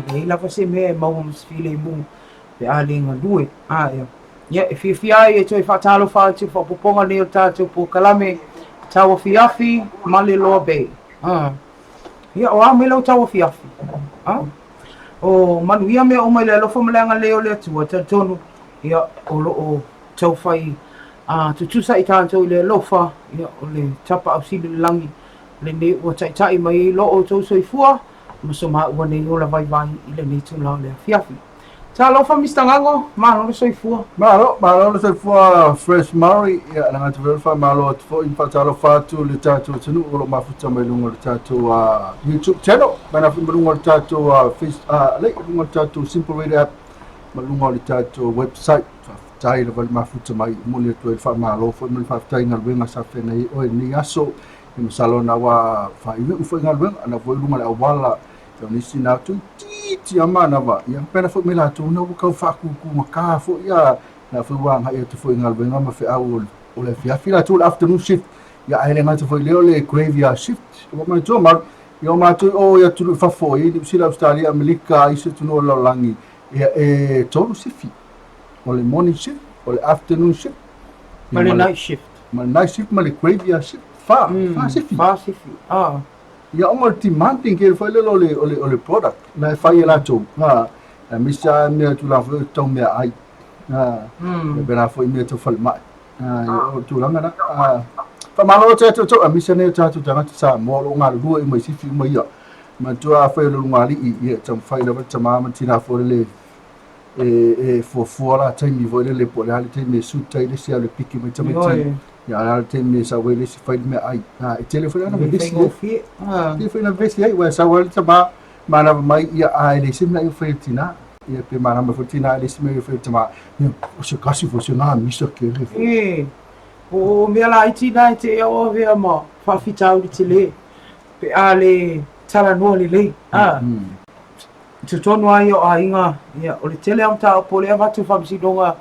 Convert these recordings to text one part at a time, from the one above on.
E leai lava se mea e maua ma se filemu pe a le galue. A ea. Ia, e fiafia ai e toe faatalofa atu i le faaopoopoga nei o le tatou polokalame Tauafiafi ma le Loa Bay. A. Ia, o a mai lau tauafiafi? A. O manuia mea uma i le alofa ma le agalelei o le Atua, talitonu, ia, o lo o taufai a tutusa i tatou i le alofa, ia, o le Tapaau Sili i le Lagi lenei ua taitai mai ai lo outou soifua ma so maua nei ola vaivai i lenei itula o le afiafi. Talofa Mister Gago, malo le soifua. Malo, malo le soifua Fresh Murray. Ia, le gata foi o le faamalo atu foi ma faatalofa atu i le tatou atunuu o lo o mafuta mai luga o le tatou YouTube channel, mai na foi ma luga o le tatou Face, le, luga o le tatou Simple Radio app, ma luga o le tatou website. Faafetai. Faafetai lava le mafuta mai, e momoli atu ai le faamalo foi ma le faafetai i galuega sa feagai ai oe i lenei aso. Ia masalo na ua faaiuiu foi galuega, na foi i luga o le auala, ia o nisi na toeitiiti lava manava, ia pena foi mai latou na ua tau faatutugata foi a, na foi ua agai atu foi i galuega ma feau o le afiafi latou o le afternoon shift, ia ae le gata foi i lea o le graveyard shift. Ua manatua Maru, ia o matou i o i atunuu i fafo i Niu Sila, Ausetalia, Amerika, isi atunuu o le lalolagi, ia e tolu sifi, o le morning shift, o le afternoon shift, Ma le night shift. Ma le night shift ma le graveyard shift, fa, fa sifi. Fa sifi, ah. Ia ona o le demanding tele foi lele o le, o le, o le product na e fai e latou, ha, aemaise lava mea tulaga foi o tau meaai, ha, ia pēlā foi mea tau falemai, ha, ia o le tulaga na, ha. Faamalo atu ia te outou, aemaise nai o tatou tagata Samoa o lo o galulue uma i sifi uma ia. Manatua afai o le ulugalii, ia e taumafai lava le tama ma le tina foi lele e fuafua la taimi foi lele po o le a le taimi e suit ai le isi alu e piki mai tamaiti. Ia a o le a le taimi e sau ai le isi fai le meaai. A e tele foi ana vevesi ai. Tele foi ana vevesi ai, aua e sau ai le tama manava mai, ia a e leai se mea e fai e le tina. Ia pe manava mai foi le tina e leai se mea e fai e le tama. Ia o se kasi foi se gamisa kele foi. E, o mea laiti na e te ao avea ma faafitauli tele pe a le talanoa lelei. A, i totonu lava ia o aiga, ia, o le tele lava o mataupu o lea e avatu i faamasinoga,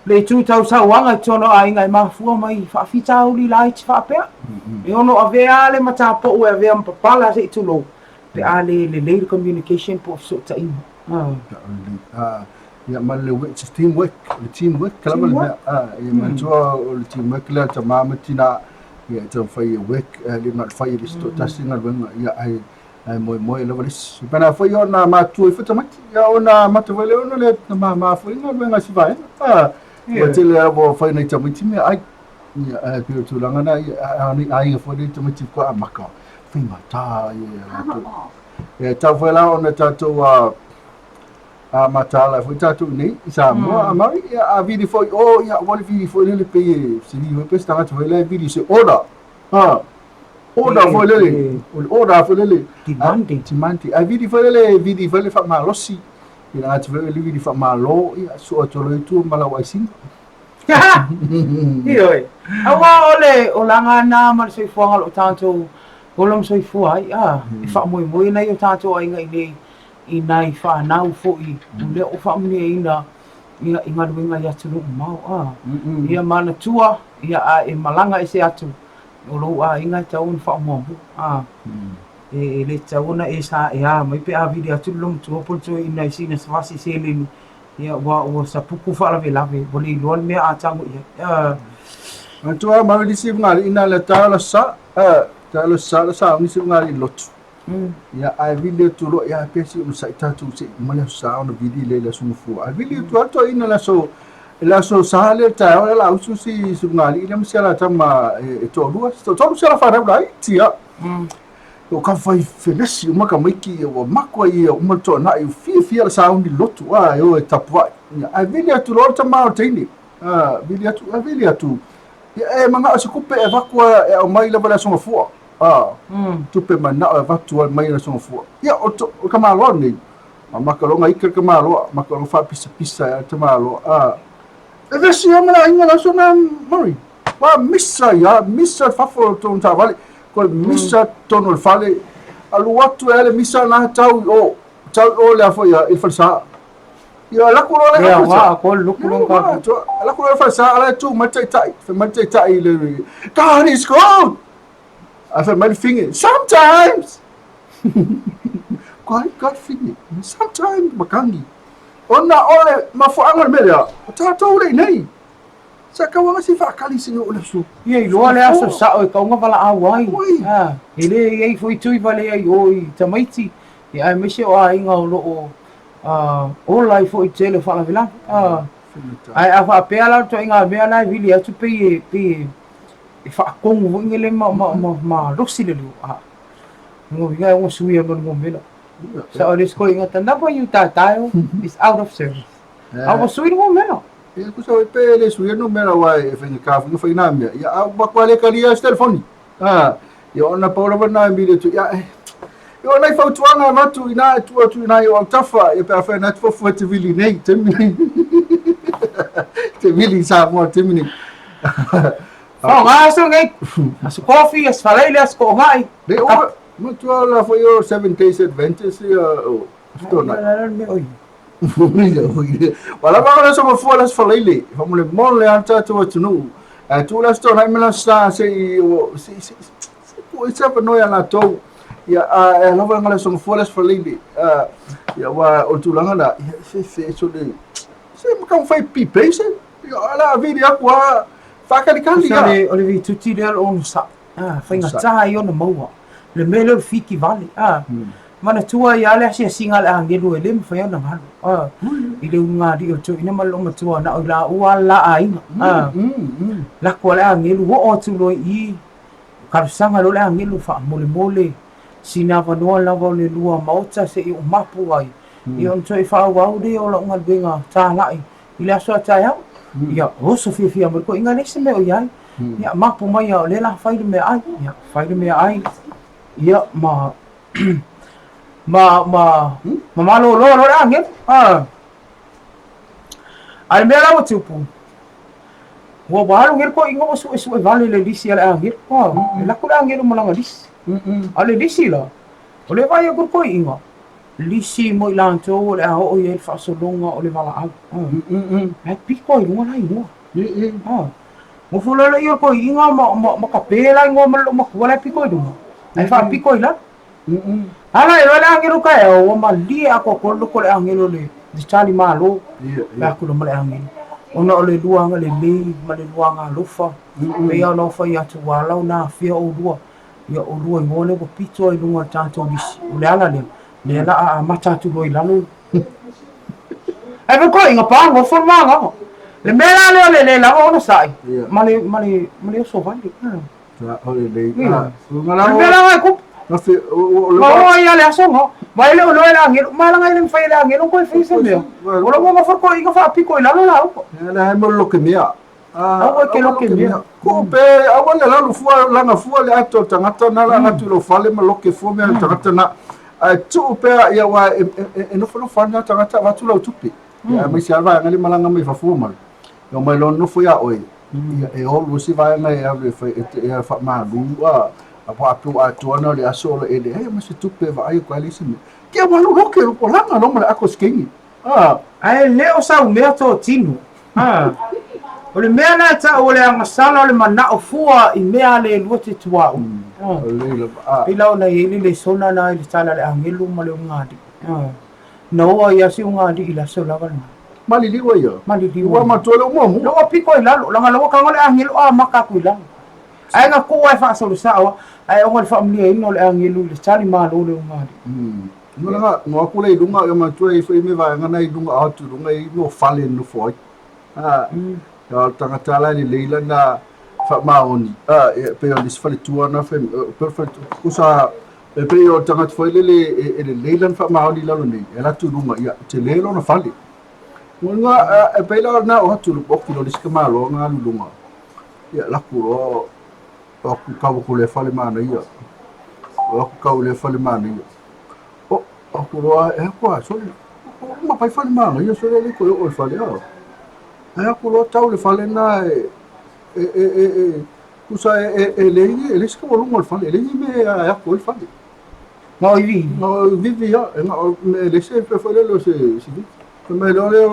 le itu tau sauaga i totonu o aiga e mafua mai i faafitauli laiti faapea. E ono avea lava le matapou e avea ma papala se i tulou, pe a le lelei le communication po o fesootaiga. Ia ma le teamwork, o le teamwork lava le mea. Ia manatua o le teamwork lea a le tama ma le tina, ia e taumafai e work, e le na o le fai e le isi toatasi galuega, ia ae ae moemoe lava le isi. Pena foi ona matua ifo tamaiti, ia ona amata foi lea ona le na mama foi galuega a si vaega. Ah, ua tele lava ua fai nai tamaiti meaai. Ia, ae pei o tulaga na, ia, a o nei aiga foi nei tamaiti faatoa amata, faigata ia ia latou. Ia, e tatau foi la ona tatou a mataala foi tatou i nei i Samoa, a Maui, ia, a vili foi o, ia, ua le vili foi lele pei e sili foi pe se tagata foi lea e vili se order. Ha, order foi lele, o le order foi lele. Demanding. Demanding. Ai vili foi lele, vili foi lele faamalosi. Ia lagati foi le vili faamalo, ia sua atu loa i tua ma lau aisiga. Ioe. Aua o le olaga na ma le soifuaga o lo o tatou ola ma soifua ai, a, e faamoemoe nai o tatou aiga i nei i nai fanau foi o lea ua faamanuiaina ia, i galuega i atunuu mamao, a. Ia manatua, ia, a e malaga ese atu, o lou aiga e tatau ona faamuamua, a. E le tatau ona e saea mai pe a vili atu le loomatua po o le toeaina i sina vase seleni, ia, ua sapuku faalavelave, ua le iloa le mea a tago i ai, a. Manatua mau i nisi ugalii na le taeao le aso Sa, a, taeao le aso Sa le sauni se ugalii lotu. Ia, ae vili atu loa, ia, pe se i onosai tatou se i uma le aso Sa ona vili lea i le aso Gafua. Ae vili atu lava le toeaina i le aso, i le aso Sa lea i le taeao lea o le a usu si ulugalii lea ma si ala tama e toalua, se toatolu si ala fanau laiti lava. Ua tau fai felesi uma tamaiti ia, ua maku ai ia uma le toanai, ua fiafia le sauni i le lotu, a, e o e tapuai. Ia, ae vili atu loa le tama o le teine, a, vili atu, a vili atu, ia, e manao se tupe e avatu e aumai lava i le aso Gafua. A, tupe manao e avatu ai mai le aso Gafua. Ia, o le tamaloa lenei, a maka loa ona ika le tamaloa, maka loa ona faapisapisa ai le tamaloa. A, vevesi lava ma le aiga i le aso lena, Murray. Ua misa ia, misa i fafo o tonu taavale, toe misa totonu o le fale, alu atu e ai le misa lena tau i o, tau i o le a foi i le falesa. Ia, alu atu loa le Ia, ua atoa le luku lona tatou. Alu atu loa le falesa, ala e tu mai le taitai, fai mai le taitai i le, God is good! Ae fai mai le fine, sometimes! God, God fine, sometimes matagi. Ona o le mafuaaga o le mea lea, o tatou le i nei. Sa tau lava se faatali se i oo i le aso. Ia iloa le aso sao e tau ona valaau ai. A, e le i ai foi tui vale ai o i tamaiti, ia aemaise o aiga o lo o ola ai foi i le tele o faalavelave. A, ae a faapea la le ituaiga mea la e vili atu pei e, pei e, e faatonu foi lele ma, ma, ma, malosi le leo. A, lona uiga e ono sui ai ma le numera. Sao le isi koiga, the number you dial is out of service. A ua sui le numera. Ia, tusa oi pe le suia numera aua e faigata foi ona fai na mea. Ia, a ua matua le talia se telefoni. A, ia ona pau lava lena e mili atu, ia, e, ia o nai fautuaga e avatu inā e tuu atu inā i ou autafa, ia pe afai na te fuafua e te vili nei i taimi nei. Te vili i Samoa i le taimi lenei. Faaaoga aso nei, aso kofi, aso falaele, aso toonai. Le o, matua la foi o Seven Days Adventist ia o aso toonai. Ua lava le aso mafua le aso falaele, faamolemole lava le tatou atunuu. Ae tuu le aso toonai ma le aso sa se i se i se i tuu ai se avanoa ia latou. Ia ae lava le aso mafua le aso falaele. Ia aua o le tulaga la, ia se se sole se ma taumafai be patient. Ia ala vili atu lava faakalikali a. O le vituti lea o le onosai. A, faigata ia ona maua. Le mea lea o le fiki vale. A, manatua ai lava le asiasiga a le agelu e le mafai ona galo. A, i le ulugalii o le toeaina ma le loomatua na o i laua lava le la aiga. A, lako a le agelu oo atu loa i i, talosaga loa le agelu faamolemole sina avanoa lava o le lua maota se i ou mapu ai, ia ona toe faaauau lea o lau galuega talai i le aso a taeao. Ia, oso fiafia mai le toeaina, leai se mea o i ai. Ia, mapu mai lava o lea o le a fai le meaai. Ia, fai le meaai, ia, ma, ma, ma, ma malolo loa le agelu. A, a le mea la ua tupu, ua alu nei le toeaina ua suesue vale le lisi a le agelu. A, e alu atu le agelu ma lana lisi. A o le lisi la, o lea e vaai atu le toeaina, Lisi mo i latou o le a oo i ai le faasologa o le valaau. Ae pito ai luga la igoa. Nofo loa lea o le toeaina ma tape la igoa ma le loomatua la e pito i luga, ae faapito i lalo. Ala ae loa le agelu taeao ua malie atoatoa le loto o le agelu o le tali malo pe a kula ma le agelu ona o le lua agalelei ma le lua agalofa pei lava ona ou fai atu ua ala ona afea oulua. Ia o lua igoa lea ua pito ai i luga o le tatou lisi. O le ala lea, lea la a amata atu loa i lalo. Ae fai koe, ina pa nofo le magaga. Le mea la lea o le le lava onosai, ma le, ma le, ma le oso vale. O le lei. O le mea la ngai kupu. Ma o ai le aso nga. Ma ele o loe le angelo. Ma langa ele mfai le angelo koe fai se mea. O lo mo koe inga fa piko i lalo la upa. Le hai mo lo ke mea. Aua e te loke mea. Ko pe aua le lalu fua langa fua le ato o le tagata na laga atu i lou fale ma loke fua mea le tagata na. Ae tuu pea ia aua e nofonofo lava lena tagata avatu lau tupe. Ia aemaise lava le vaega lea e malaga mai fafo mai. E omai loa nofo ia oe, ia e olu isi vaega e alu e fai e te e faamalu a a pe ua atoa na o le aso o le e leai ma se tupe e vaai atu ai le isi mea. Ke ua alu loke o laga loa ma le ako skeini. Ae le o sau mea totino. O le mea lena e tau o le agasala o le manao fua i mea a le lua te tuaoi. Pei la ona i ai le lesona lena i le tala a le agelu ma le ulugalii. Na oo ai lava si ulugalii i le aso lava lena. Maliliu ai ia. Maliliu ai. Ua matua le umuamu. Ua pito i lalo, leaga la ua tago le agelu amata atu i lalo. Ae na tuu lava e faasolo sao lava, ae ona o le faamanuiaina o le agelu i le tali malo o le ulugalii. No laga, no aku le i luga, ia matua i foi me vaega na i luga atu luga i no fale nofo ai. A, ia o le tagata la e lelei lana faamaoni, a, ia pei o le isi faletua na fai, pei o le faletua, tusa, e pei o le tagata foi lele e lelei lana faamaoni i lalo nei, e alu atu i luga, ia, tele lona fale. Luga, e pei la na o atu, oki loa le isi tamaloa na alu i luga, ia, alu atu loa, O aku kau aku le fale manaia. O aku kau le fale manaia. O aku loa e aku a sole. O ma pai fale manaia sole le ko o le fale a. E aku loa tau le fale na e e e e e kusa e e e le e le sika walunga le fale e le me a aku le fale. Ma o ivi. Ma o vivi ya e nga me le se pe fale lo se se vi. Me lo le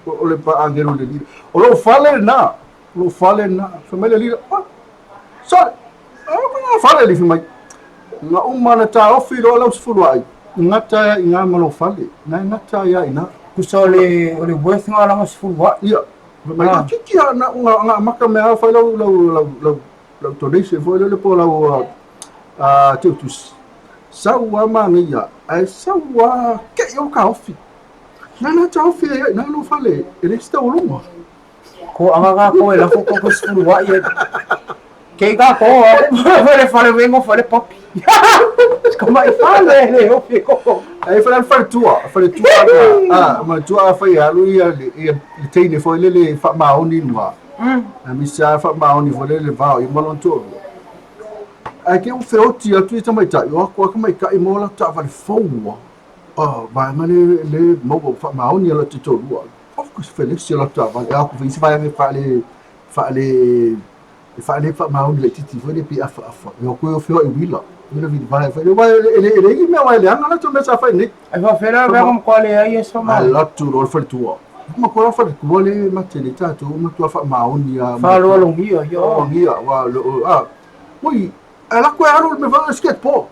o le pa angelo le li. O lo fale na. Lou fale lena. Fai mai le alii, Ah, sole, ah, fale alii fai mai. Na uma na taofi loa lau sefulu ai, gata ai i ina ma lou fale. Na e gata ai lava i ina. Tusa o le, o le worth nga langa sefulu ai. Ia, fai mai, ah, titi a, na, na, na amata mea a fai lau, lau, lau, lau, lau donation foi lele po o lau uh, teutusi. Sau a manaia, ae sau a kei o taofi. Na na taofi ai ai, na lou fale, e leai se taualuga. Ko anga ka ko e lafo ko ko sefulu ai e. Kei ka ko a fale fale wengo fale papi. Ko mai fale le ofi ko. Ai fale fale tua, fale tua na. Ah, ma tua a fai alu ia ia le teine foi lele faamaoni luga. A misa faamaoni foi lele vao i malon toalua. Ai ke u feoti atu i tamaitai o aku a tamaitai mo la taavale fou. Ah, vaega le le maua faamaoni ala te toalua. Of course fai le se la taavale a ku fai se vaega e faale faale e faale faamaoni laitiiti foi le pe afaafa e o koe o feoai uila uila vili vae fai le wae e le e le mea wae leaga la to mea sa fai nei Ai faafefea la vega ma koa leai e sa maoni. Alu atu loa le faletua. Ma koa faletua le mate le tatou matua faamaoni a. Faaaloalogia ia. Aloalogia wa lo a. Oi, ala koe alu le mea foi skateboard.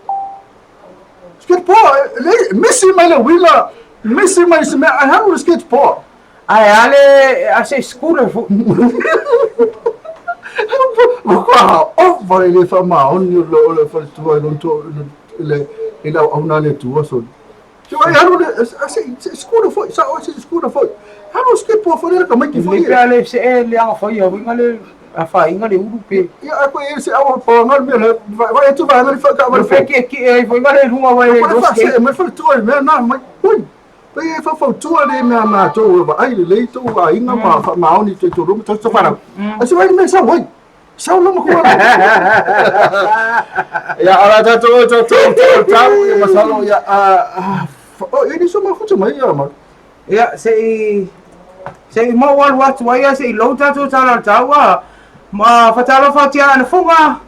Skateboard le misi mai le uila, misi mai se mea ai alu le skateboard. Ae a le a se scooter foi. Ua ova i le faamaoni o le faletua i lona le i le auauna a le Atua soli. Se ai alu le se se scooter foi, sa o se scooter foi. Alu skateboard foi le tamaiti foi. Le pe ale se e le anga foi a winga le afaina le ulu pe. Ia a koe e se awa pa ngal me le va e tu va ngal fa ka va. Pe ki ki e foi ngal lunga vai le dos ke. Me faletua i mea na mai. Ui. Pei e faufautua lea mea matou e vaai lelei tou aiga ma faamaoni i toitolu ma tou fanau. Ae se vaai le mea e sau ai. Sau loma kua. Ia ala tatou tatou tau ia masalo ia a o e ni so mafuta mai ia ma. Ia se i se i mau alu atu ai se i lou tatou tala o le tau a ma fatalofa atu ia Anafuga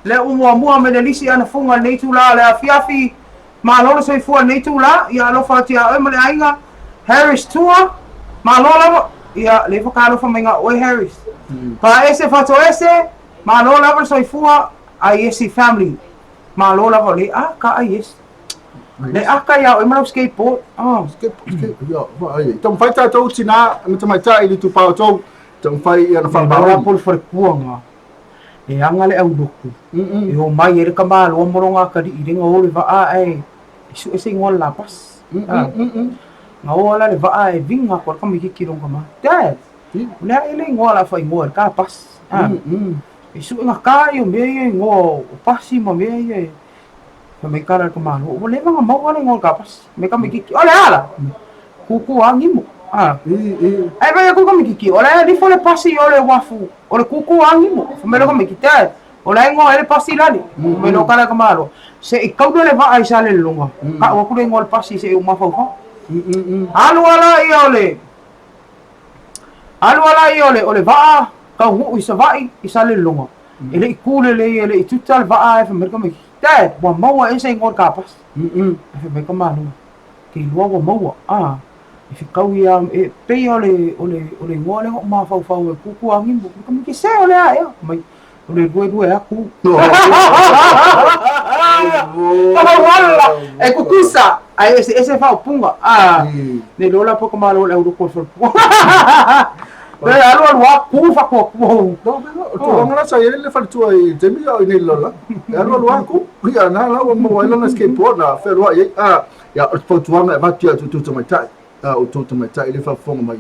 le umuamua me le lisi Anafuga i lenei itula o le afiafi. Malo le soifua i lenei itula, ia alofa atu ia oe ma le aiga. Harris Tua, malo lava, ia le whakaalofa mai ngā oe Harris. Paese Fatoese, malo lava le soifua, Aiesi family, malo lava le a ka Aiesi. Le aka ia oe ma lau skateboard. Oh. Skateboard, skateboard, ia, wa ai. Taumafai tatou tinā ma tamaitai i le itupa o tou, taumafai ia na whamaoni. Malo la polo E aga le aulotu, e omai ai le tamaloa ma lona atalii le gao le vaa ae e sue se igoa o le lapasi. Gao la le vaa e viga atu ai le tamaititi i lona tama, Dad, o le a ea le igoa o le a faaigoa i le ta pasi? E sue gata ia o mea ia igoa o pasi ma mea ia e Fai mai tala le tamaloa, ua leva ona maua le igoa o le ta pasi. Fai mai tamaititi, o le a la? Kūkū a gimo. Ae vaai atu le tamaititi, o la e alifo le pasi i o le uafu o le kūkū a gimo. Fai mai le tamaititi, Dad, o la e igoa ai le pasi lale. Fai mai loa tala le tamaloa, se i taula le vaa i Salelologa, tau atu le igoa o le pasi se i ou mafaufau. Alu ala ia o le Alu ala ia o le o le vaa taunuu i Savaii i Salelologa, e le i kū lelei e le i tuta le vaa ae fai mai le tamaititi, Dad, ua maua ea se igoa o le kapasi? Ae fai mai le tamaloa, Ke iloa ua maua, a, e fetau ia, e pei o le, o le, o le igoa lea na ou mafaufau ai, Kūkū-a-Gimo. Fai mai, Se o le a ea? Fai mai, O le luelue atu. Wala, e kukusa, ai ese ese faaupuga. Ah, ne lola po ka malo le au ko fo. Le alu alu a ku fa ko ku. Tulaga la sa i ai le faletua i taimi a o i nei lola. E alu alu a ku. Ia na la ua maua ai lana skateboard na fealuai ai. Ah, ia o le fautuaga e avatu ia outou tamaitai. Ah, outou tamaitai le faafofoga mai.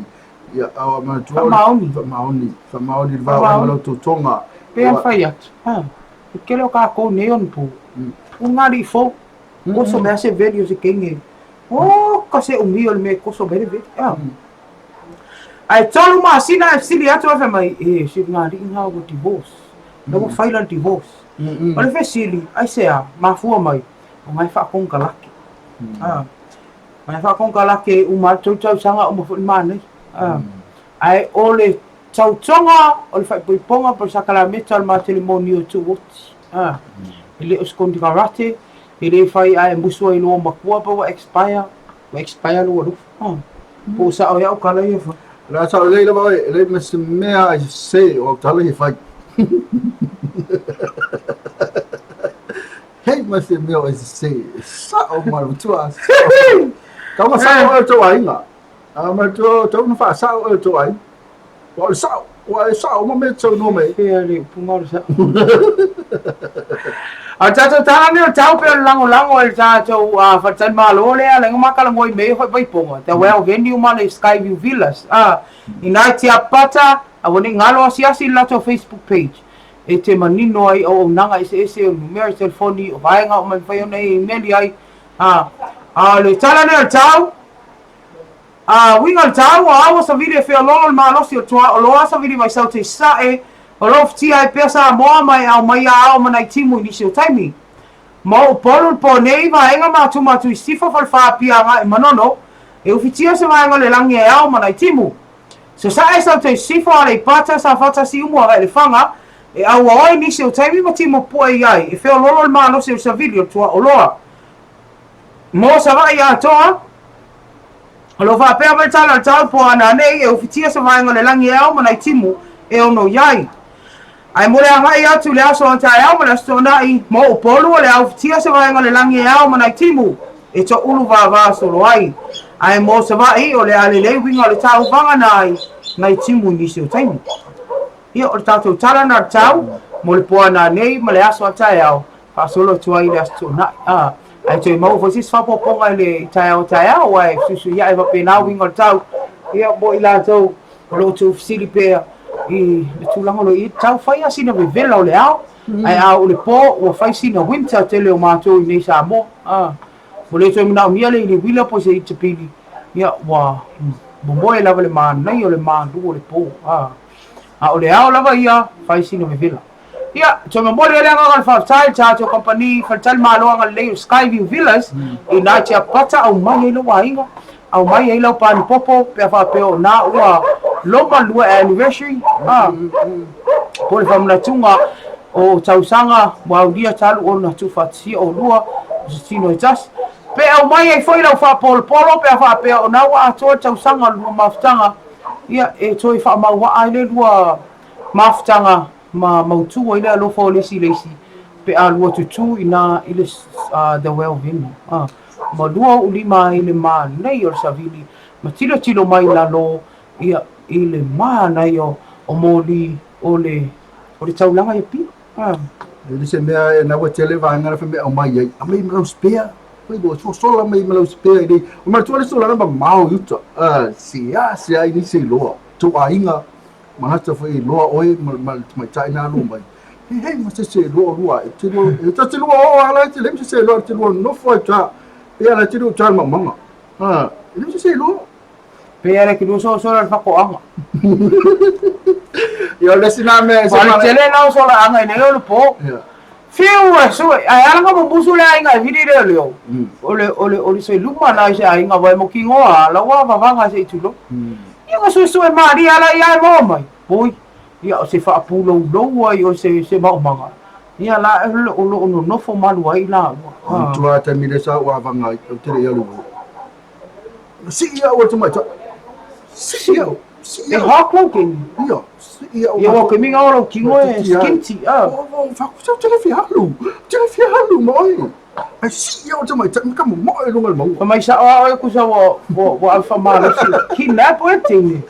Ia, a manatua o le Faamaoni. faamaoni, faamaoni i le va o ai ma Faamaoni. lau tautoga. Pei ona Ua fai atu, a, e tele o kākou nei ona pō, o ngā alii fou, koso mai a se veli o se teine, oka se umi o le mea e koso mai le veli, a. Ae tolu masina e fesili atu ae fai mai, e, se ngā alii ngā ua divorce, la ua fai la le divorce. O le fesili, aisea, mafua mai, o ngā e whaakonokalake. A. Ae whaakonokalake uma atu tausaga uma foi le manaia. A. Ae o le tautoga o le faaipoipoga po o le sakalameta o le matelemoni o Tuuoti. A. E le o se konekarate, e le fai ae musu ai loa matua pe ua expire, ua expire lou alofa. A. Po o sao ai au tala ia e fai. O le a sao lelei lava oe, e leai ma se mea e sese o au tala ia e fai. Hei ma se mea o e sese, e sao ma le matua sao. Kau ma sao oe o tou aiga. A matua tau na faasao oe o tou aiga. Ua o le sao, ua e sao ma mea saunoa mai. Fea le upuga o le sao. A o tatou tala nei o le tau pei o le lagolago e le tatou faletalimalo lea lea na ma talanoa i mea ia faipaipoga, The Well Venue ma le Skyview Villas. Ina e tiapata, aua ne i galo asiasi i le latou Facebook page e te manino ai auaunaga eseese o numera telefoni, o vaega uma e mafai ona e imeli ai. A o le tala lea o le tau, A uiga le taua, aua savili e feololo le malosi o tuaʻo loa, savili mai saute i sasae, o lou fitia ai pea Samoa ma e aumai a ao ma nai timu i nisi o taimi. Ma o Upolu le po nei, vaega ma atu ma atu i sisifo falefa Apia agai i Manono, e ufitia se vaega o le lagi e ao ma nai timu. Sasae, Saute i Sisifo, Aleipata, Safata, Siumu, Agai i Lefaga, e auau ai nisi o taimi ma timu pua i ai, e feoloolo le malosi o le savili o le tuaoloa. Mo Savaii atoa, o lo o faapea mai le tala o le tau po a nanei e ufitia se vaega o le lagi e ao ma nai timu e ono i ai. Ae mo le agai atu i le aso a taeao ma le Aso Toonai, mo Upolu o le a ufitia se vaega o le lagi e ao ma nai timu e toulu vāvā solo ai. Ae mo Savaii o le a lelei uiga o le tauvaga na ai nai timu i nisi o taimi. Ia, o le tatou tala na le tau mo le po a nanei ma le aso a taeao, faasolo atu ai i le Aso Toonai. A, ae toe maua foi se isi faaopoopoga i le taeao taeao, aua e fesuisuiai faapena uiga o le tau. Ia, mo i latou o lo o tuufesili pea i le tulaga o lo o i ai, tau fai lava sina vevela o le ao, ae a oo i le po ua fai sina winter tele o matou i nei Samoa. A, ua le toe manaomia le iliuila po o se itapili, ia ua momoe lava le manaia o le malu o le po. A, a o le ao lava ia, fai sina vevela. Ia, toe momoli ai le agaga o le faafetai i le tatou kamupani faletalimalo agalelei o Skyview Villas i nā tiapapata aumai ai lou aiga, aumai ai lau panipopo pe a faapea o nā ua loma le lua anniversary, a, po o le faamanatuga o tausaga ua aulia talu ona tuufaatasia oulua o se tino e tasi. Pe aumai ai foi lau faapolopolo pe a faapea o nā ua atoa le tausaga o le lua mafutaga, ia, e toe faamauaa ai le lua mafutaga ma mautu ai le alofa o le isi i le isi pe a lua tutū inā i le The Well Venue ma lua uulima ai le manaia o le savili ma tilotilo mai i lalo ia i le manaia o moli o le o le taulaga i Apia. E le se mea e naua tele vaega na fai aumai ai, aumai ma lau spare. Fai ua sosola mai ma lau spare i le, o manatua le solaga mamao i uta, sea sea ai nisi e iloa, tou aiga, Manatu foi e iloa oe ma le tamaitai na alu mai. He hei ma se se lua lua e te lua e te lua o ala e te le se se lua te lua nofo ai ta e ala te lua ta mamaga. Ha, e le se se lua. Pe ala ki lua so so la fakoanga. Ia le sina me se ma tele na so la anga ne o po. Fiu e su ai ala nga musu le ainga e vili le leo. O le o le o le se luma na se ainga vai mo ki ngoa la wa vavanga se itulo. Ia nga suesue malie ala ia e maua mai. Poi, ia o se faapouloulou ai o se se maumaga. Ia la o lo o nonofo malu ai laua. Ha. Tua taimi le sa ua vanga ai, o tele ia lu. Sii au e tamaitai. Sii au. Sii au. E hak lau kemi. Ia, sii au. Ia wa kemi nga o lau kingo e skinty. Ah. O, o, fa, tele fia halu. Tele fia halu ma oe. Ai sii au tamaitai ma ka momoe i luga o le mauga. Fai mai sao a oe kusa ua ua ua ave faamalosi kidnap oe teine.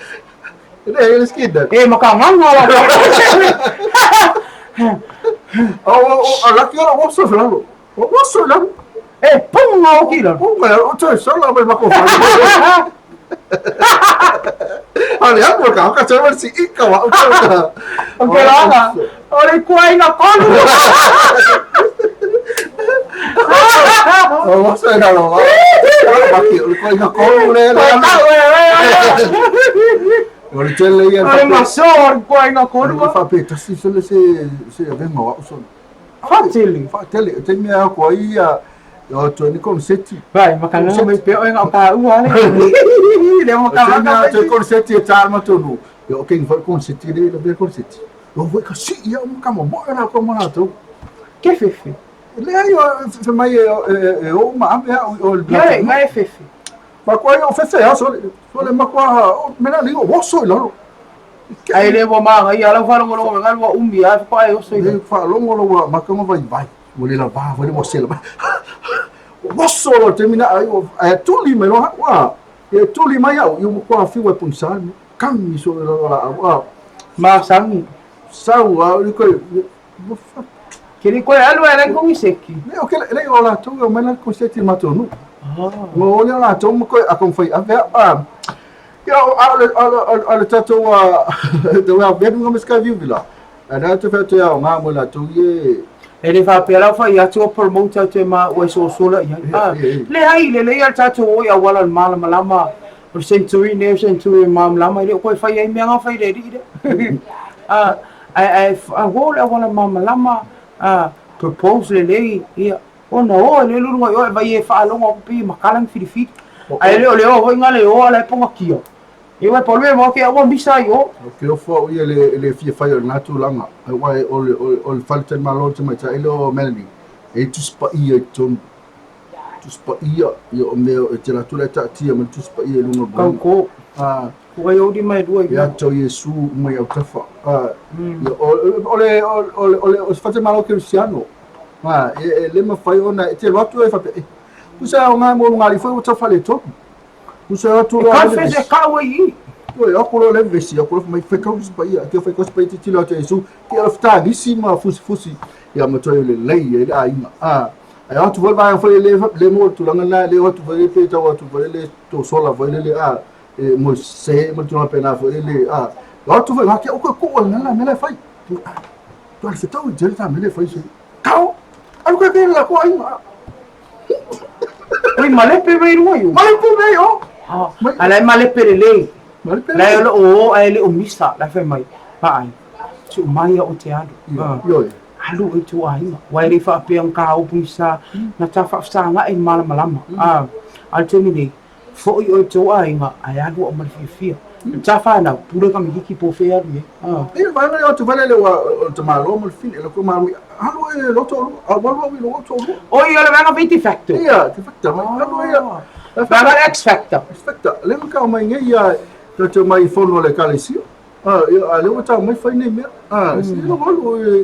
E le le kidnap. E ma ka nganga la. O o o laki ora o so lalo. O so lalo. E punga o ki lalo. Punga o toe sola mai mako fa. Ale aku ka ka tau si ika wa o ka. O ke langa. O le kuaina kolu. O wa sa na lo. O ba ki o le kuaina kolu le le. O le tele ia. O le maso o le kuaina kolu. O fa pe tasi se se se venga wa so. Faatele. Faatele. O taimi a ko ai ia o to ni konseti. Vai, makanga mai pe o ngā ka ua le. Le mo ka maka. Te konseti e tā matonu. Ia o kengi foi konseti le le konseti. O foi ka si ia o ka mo mo na ko mo na tu. Ke fefe. Le ai o fe mai e o ma ame o o le. Ia e fefe. Ma ko ai o fefe a so so le ma ko me na li o so i lalo. Ae le ua magaia lau faalogologo mai galu ua umi lava faatoa e oso i Le faalogolo ua maka ma vaivai. Ua le lavā foi le ua sela mai. Ua oso loa le taimi na ai ua ae tuli mai loa au a. Ia tuli mai au ia ua matua fiu ai pogisa le mea. Kagi soo i lalo laau a. Masani. Sau a o koe ua fa. Ke le koe alu ai lai kongiseki. Le o ke le o latou e omai la kongiseki i matou nuu. Ua o lea latou ma koe a taumafai ave a. Ia a o le a le tatou a te wea venu nga sky view vila. A na te whea te ao ngā mo latou ie. E le faapea la ua fai atu o promote atu e maua e sosola i ai. Ah, leai, lelei a le tatou o i auala o le malamalama o le century nei o century o le malamalama e le o koe fai ai mea nga fai le alii lea. Ah, ae ae ua o le auala malamalama, ah, propose lelei, ia, Ona o e le lulu ai oe vai e faalogo aku pei e makala ni filifili. Ae le o le o foi nga le o ala e pongakia. Ia uae pau le mea maua ke ua misa ai o. Ou te ofo au ia i le fia fai o lena tulaga, aua o le faletalimalo o le tamaitai lea o Melanie, e i ai Tusi Paia i totonu. Tusi Paia, ia o mea e te alu atu la e taatia mai le Tusi Paia i luga o le moega. Tauto. Ua i ou lima e lua i luga. Ia tau Iesu uma i autafa. Ia, o le, o le, o le, o se faletalimalo kerisiano. E le mafai ona, e te alu atu e faapea, e, tusa e aoga mo luga alii foi ua tau faaletonu. Tusa atu loa. E ka e kau ai i. Oi, aku loa le vesi, aku loa mai fai kau Tusi Paia, te fai Tusi Paia tilotilo atu Iesu, ke ala fetagisi ma fusifusi, ia ma toe lelei ai le aiga. Ai atu foi le vaega foi le le mo tulaga na le atu foi le pe tau atu foi le to sola foi le a e mo se mo tulaga pe na foi le a atu foi ngake o ko ko na la mele fai. To le fetau i tele ta mele fai se. Kau. Alu ka ke la ko aiga. Oi malepe mai lua iu. Malepe mai o. A la e malepe lelei. Malepe. La e o loo o ae le o misa la fai mai. Paai. Tuu mai au te alu. Ioe. Alu i tou aiga. Aua e le i faapea na ta upu i sa na ta faafesagai i le malamalama. A o le taimi nei, foi oe i tou aiga ae alu au ma le fiafia. O ta fanau, pule ka mikiki po o fea e alu i ai. E le vaega lea o atu lea ua o le tamaloa ma le fili, e le malo alu e loto a alu au i lou toalua. Oi, o le vaega foi de facto. Ia, de facto, mai alu ia. Vaega X Factor. X Factor, le ma mai nei ia tatou mai fono le ekalesia. A, ia, a lea ua tau mai fai nei mea. A, si lo alu e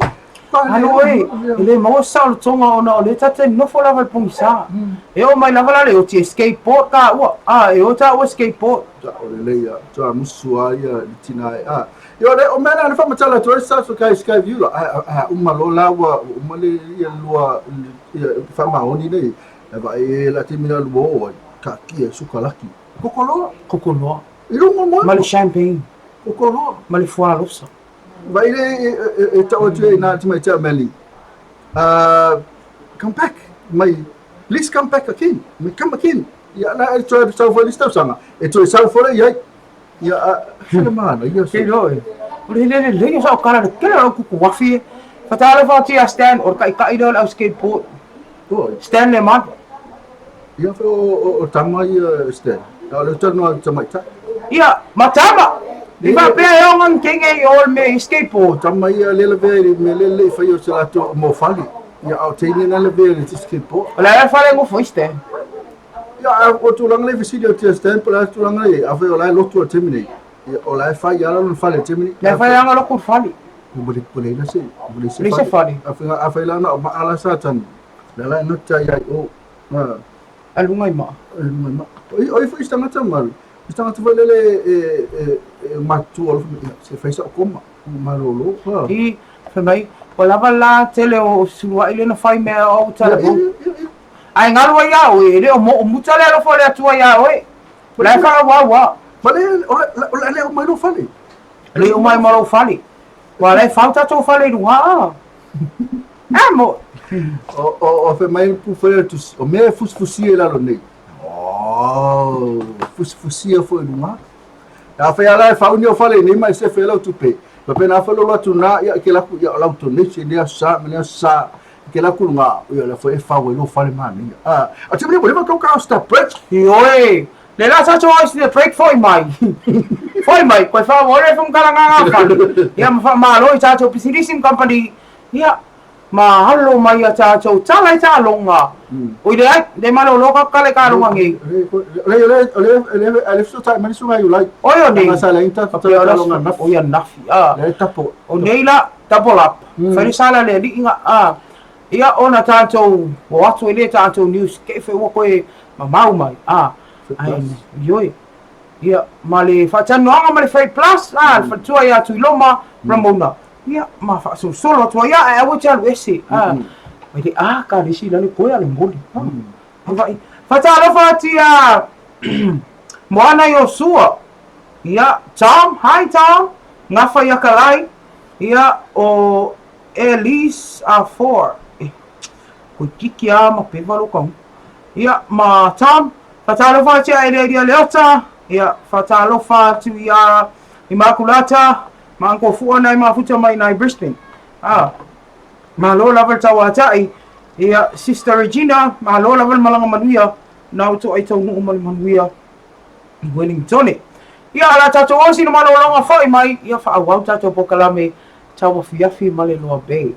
Alu e, e le maua se saolotoga ona o lea ta te nofo lava i le pogisa. E oo mai lava la le oti e skateboard taua. A, e o taua skateboard. Ta o lelei ia, ta musu a ia le tina e. A, ia o le, o mea na le faamatala atu ai sa so kai sky view la. A, a uma loa la ua uma le ia lua ia faamaoni nei. E vaai e la taimi na lua o ai, taatia sukalaki. Koko loa. Koko loa. I luga o moe. Ma le champagne. Koko loa. Ma le fualosa. Vaai le e tau atu ai nā tamaitai o Meli. Come back. Mai, please come back again. Mai, come again. Ia, na e toe sau foi le isi tausaga. E toe sau foi le i ai. Ia, se le mana, ia se. Kei loe. O le hele lelei o sa o kala le kele o kuku wafi e. Fatalofa atu ia Stan, o le taitai lea o le au skateboard. Oi. Stan le man. Ia foi o tama ia Stan. A o le talanoa i tamaitai. Ia, ma tama! I faapea e o ngan kenge i o le mea i skateboard. O tama ia le lavea i le mea le le i fai o se latou mo fale. Ia, a o teine na lavea i le skateboard. O le a fale ngofo i Stan. Ia, a o tulaga le fesili o tia Stan, po o le a tulaga le, a fai o la e lotu a taimi nei. Ia, o la e fai ala lona fale i le taimi nei. La e fai anga loku le fale. Ua le, ua leai la se, ua leai se fale. Leai se fale. A fai la na o maa la Satani. La la e gata ia i o. A luga i maa. E luga i maa. O ai foi se tagata mari. Se tagata foi lele e e matutua alofa mai, se fai sa'u koma, ua malolo. I, fai mai, ua lava la tele o sulua'i lea na fai mea o au tala Ia, ia, ia. Ae galu ai ia oe, e le o mo o muta le alofa o le Atua iā oe. La e faaauau a. Ma le, o le a le uma ai lou fale. Le uma ai ma lou fale. Ua la e fau tatou fale i luga a. A mo. O fai mai le pufu le tusi, o mea e fusifusia i lalo nei. Oh, fusifusia foi i luga. A fai ala e fau ni o fale nei ma e sefe lau tupe. Faapena foi lou atu na, ia ke laku ia lau donation ia sa ma ia sa ke laku luga ia la foi e fau e lou fale manaia. A, a te mea ua leva kau ka stop break. Ioe, Le la sa toa isi le break foi mai. Foi mai, koe wha ore fung kala ngā ngā whare. Ia ma wha malo i tātou pisinisi company. Ia, ma halo mai a tātou tala i tā longa. Oi le ai, le malo loka kale ka longa ngi. Le le le le le le so tai mani sunga yulai. Oi o nei. Nga sa le inta ta ta longa nafi. Oi a nafi. Ah. Le tapo. O nei la double up. Whai sala le li inga ah. Ia ona tātou o atu e le tātou news ke whe ua koe mamau mai, a, ai, ioe, ia, ma le faatanoaga ma le Freight Plus, a, le faletua ia Tuiloma, Ramona, ia, ma faasolosolo atu ai, ae aua e te alu ese, a, mai le, a, ka le isi lale koe a le moli, a, vaai, faatalofa atu ia Moana Iosua, ia, Tom, hi Tom, Gafa ia Kalai, ia, o Elise Afor, eh, koe kiki a ma peva lo kaunga. Ia, ma Tom, whatalofa atu ia Elia Leota, ia, whatalofa atu ia Imakulata, ma Uncle Fua nai mafuta mai nai Brisbane. Ah, malo lava le tauatai, ia, Sister Regina, malo lava le malaga manuia, na o to ai taunuu ma le manuia i Wellingtone. Ia, o le a tatou o sina malologa foi mai, ia faaauau tatou polokalame tauafiafi ma le Loa Bay.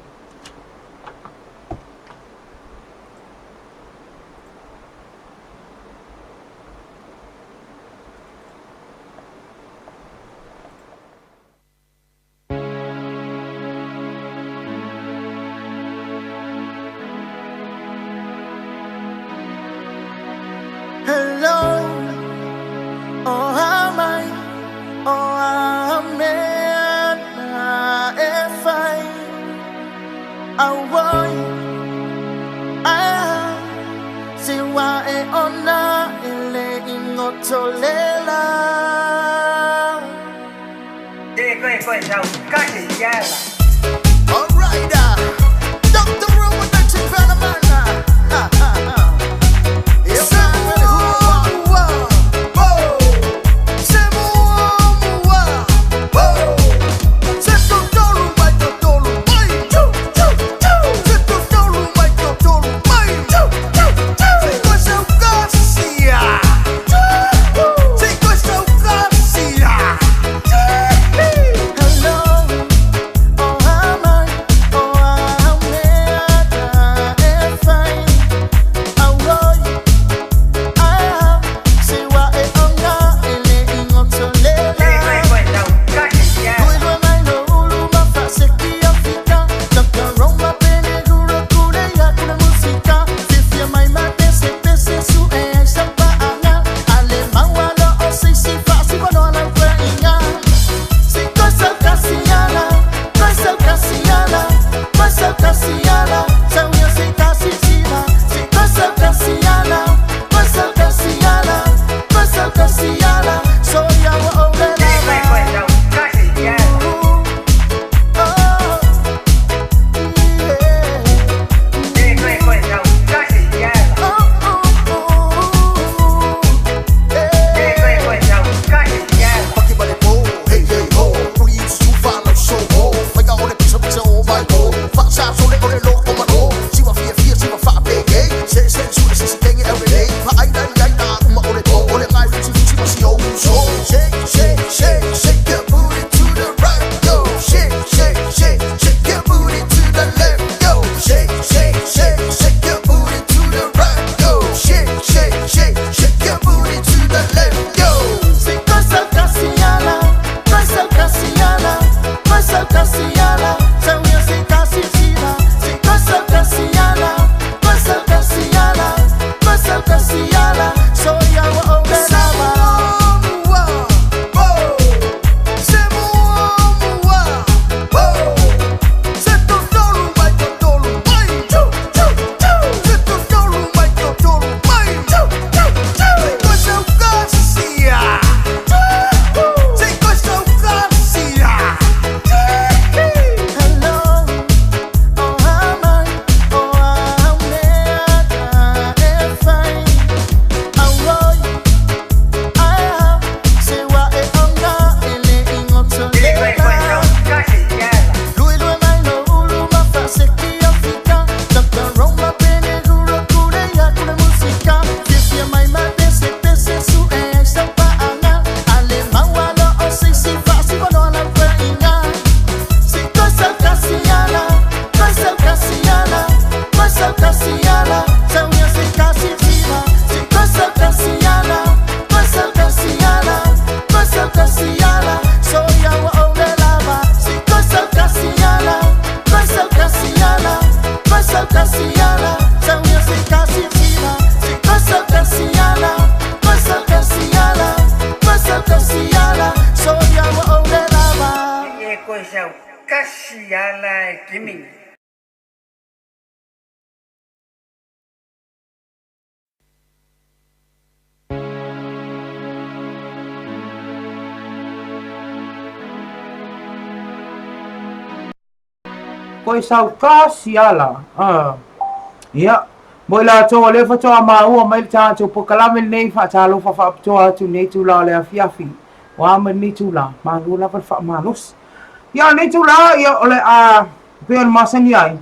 Koe sau kasi ala. Ah. Ia. Mo i latou o lea faatoa maua mai le tatou polokalame lenei faatalofa faapitoa atu i lenei itula o le afiafi. Ua a mai lenei itula, malo lava le faamalosi. Ia, o lenei itula, ia, o le a pei ona masani ai,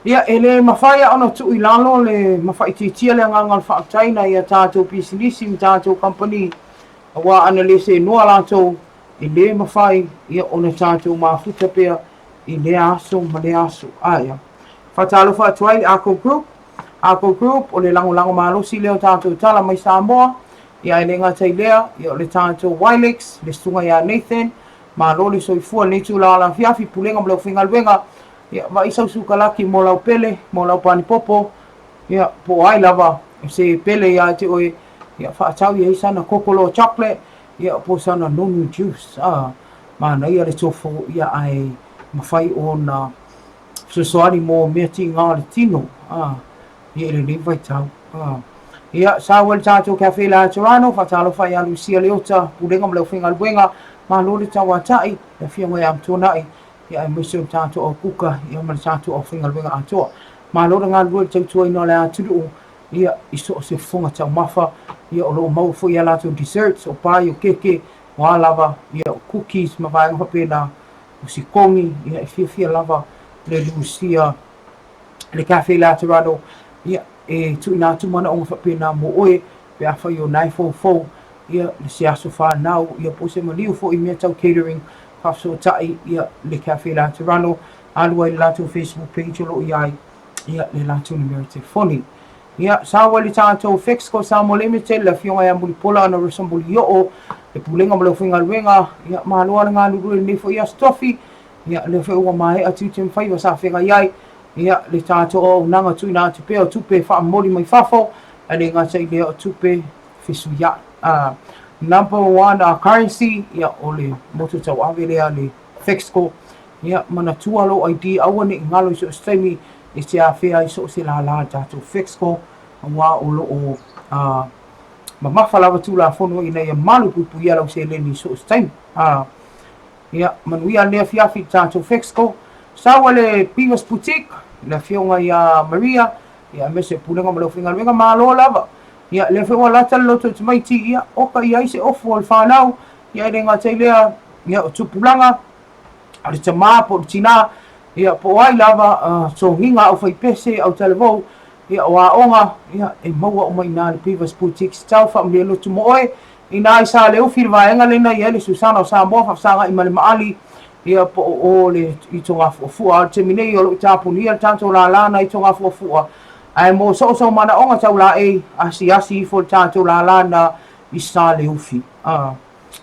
ia, e le mafai lava ona tuu i lalo le ma faaitiitia le agaga o le faafetai i nai a tatou pisinisi ma tatou kamupani. Aua ana le seenoa latou, e le mafai ia ona tatou mafuta pea i lea aso ma lea aso. Ae faatalofa atu ai i le Ako Group. Ako Group, o le lagolago malosi lea o tatou tala mai Samoa. Ia ae le gata i lea, ia o le tatou Wilex, le susuga ia Nathan, malo le soifua i lenei itula o le afiafi, Pulega ma le aufaigaluega, ia vaai sau sukalaki mo lau pele, mo lau panipopo, ia po o ai lava o se pele ia te oe, ia faatau i ai sana kokoloa chocolate, ia po o sana nonu juice. Ah, manaia le tofo, ia ae mafai ona fesoasoani mo mea tiga o le tino, ah, ia i lenei vaitau. Ah. Ia, sau e le tatou Cafe Laterano, faatalofa ia Lucia Leota, Pulega ma le aufaigaluega, malo le tauatai, le afioga ia Matuanai, ia aemaise o le tatou au kuka, ia ma le tatou aufaigaluega atoa. Malo le galulue i le tautuaina o le atunuu, ia, i so o se fofoga taumafa, ia, o lo o maua foi a latou desserts, o pai, o keke, o a lava, ia, o cookies ma vaega faapena, o sikogi, ia, e fiafia lava le Lucia, le Cafe Laterano, ia, e tuuina atu manaoga faapena mo oe, pe afai o na e foufou, ia, se aso fanau, ia, po o se maliu foi i mea tau catering, faafesootai, ia, le Cafe Laterano, alu ai i le latou Facebook page o lo o i ai, ia, le latou numera telefoni. Ia, sau ai le tatou Fexco Samoa Limited, le afioga ia Mulipola Anarosa Mulioo, le Pulega ma le Aufaigaluega, ia, malo lava le galulue i lenei foi Aso Tofi, ia, lea foi ua maea tiute ma faiva sa feagai ai, ia, le tatou auaunaga tuuina atu pea o tupe faamomoli mai fafo, ae le gata i lea o tupe fesuiai. Number one currency, ia, o le motu tauave lea a le Fexco, Ia, manatua lou ID, aua ne i galo i so o se taimi e te afea ai so o se lālā i le tatou Fexco, aua o lo o mamafa lava Tulafono ina ia malupuipuia lau seleni i so o se taimi. Ia, manuia lenei afiafi i le tatou Fexco. Sau a le Beavers Boutique, le afioga ia Maria, ia aemaise le Pulega ma le Aufaigaluega, malo lava. Ia, lea foi ua lata le loto tamaiti, ia, oka i ai se ofu o le fanau, ia e le gata i lea, ia, o tupulaga, o le tamā po o le tinā, ia, po o ai lava, togiga aufaipese, autalavou, ia, o aoga, ia, e maua uma i ina i le Beavers Boutique. Se tau faamalie lotu mo oe, inā i Saleufi le vaega lena i ai le Susana o Samoa faafesagai ma le Maali, ia, po o o le i Togafuafua. A o le taimi nei o lo o tapunia le tatou lālā na i Togafuafua, ae mo so o sou manaoga tau laei, asiasi ifo i le tatou lālā na i Saleufi.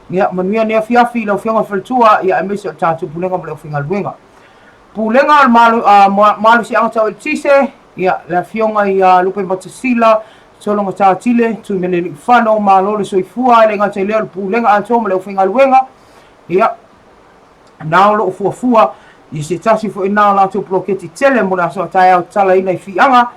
Ia, manuia nei afiafi i lau Afioga i le Faletua, ia aemaise o le tatou Pulega ma le Aufaigaluega. Pulega o le Malo, Malosiaga Tau Eletise, ia, le Afioga ia Lupematasila, Sologatatile, Tuimalealiifano, malo le soifua, e le gata i lea o le Pulega atoa ma le Aufaigaluega, ia, na o lo o fuafua i se tasi foi na o latou poloketi tele mo le aso a taeao tatalaina i Fiaga,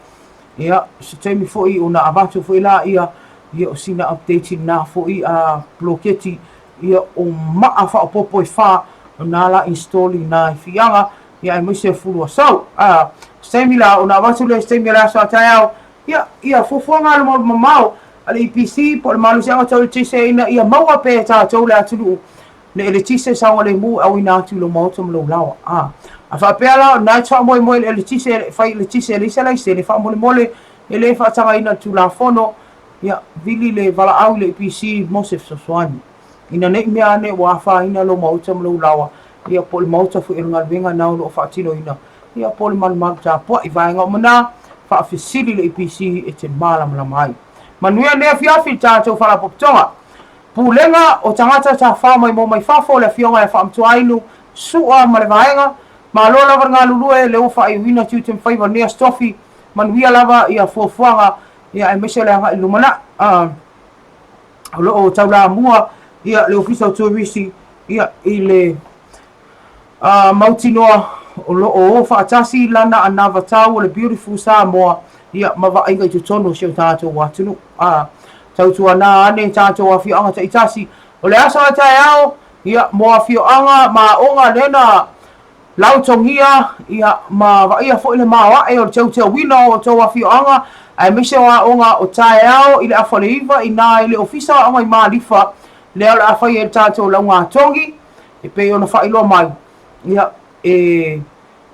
Ia, se taimi foi ona avatu foi laia, ia o sina update na foi a poloketi, ia o maa faaopoopo e fa na la install i na i Fiaga, ia aemaise o Fuluasau. A, se taimi la ona avatu lea i se taimi o le aso a taeao, ia, ia fuafuaga alumamao a le EPC po o le malosiaga tau eletise ina ia maua pea e tatou le atunuu le eletise saogalemu e auina atu i lou maota ma lou laoa. A, a faapea la, o lena e te faamoemoe i le eletise, e fai eletise e leai se laisene, faamolemole, e le faatagaina i le Tulafono, ia, vili le valaau i le EPC mo se fesoasoani. Ina ne i mea ane ua afaina lou maota ma lou laoa, ia, po o le maota foi o le galuega lena o lo o faatinoina, ia, po o le malumalu tapuai. Vaega uma na, faafesili le EPC e te malamalama ai. Manuia lenei afiafi i le tatou Faalapotopotoga. Pulega o Tagata Tafao Maimoa Mai Fafo, le Afioga ia Faamatuainu Su'a ma le Vaega. Malo lava le galulue, lea ua faaiuina tiute ma faiva o lenei Aso Tofi. Manuia lava ia fuafuaga ia aemaise o le agai i le lumanai. O lo o taulamua ia le Ofisa o Turisi ia i le mautinoa o lo o o faatasi lana anavatau o le Beautiful Samoa ia ma vaaiga i totonu o si o tatou atunuu. Tautuana ane tatou afioaga taitasi. O le aso a taeao ia mo afioaga ma aoga lea na lautogia ia ma vaaia foi le maoae o le teuteuina o outou afioaga aemaise o aoga o taeao i le afa o le 9 ina i le Ofisa o Aoga i Malifa lea o le a fai ai le tatou laugatogi. E pei ona faailoa mai, ia, e,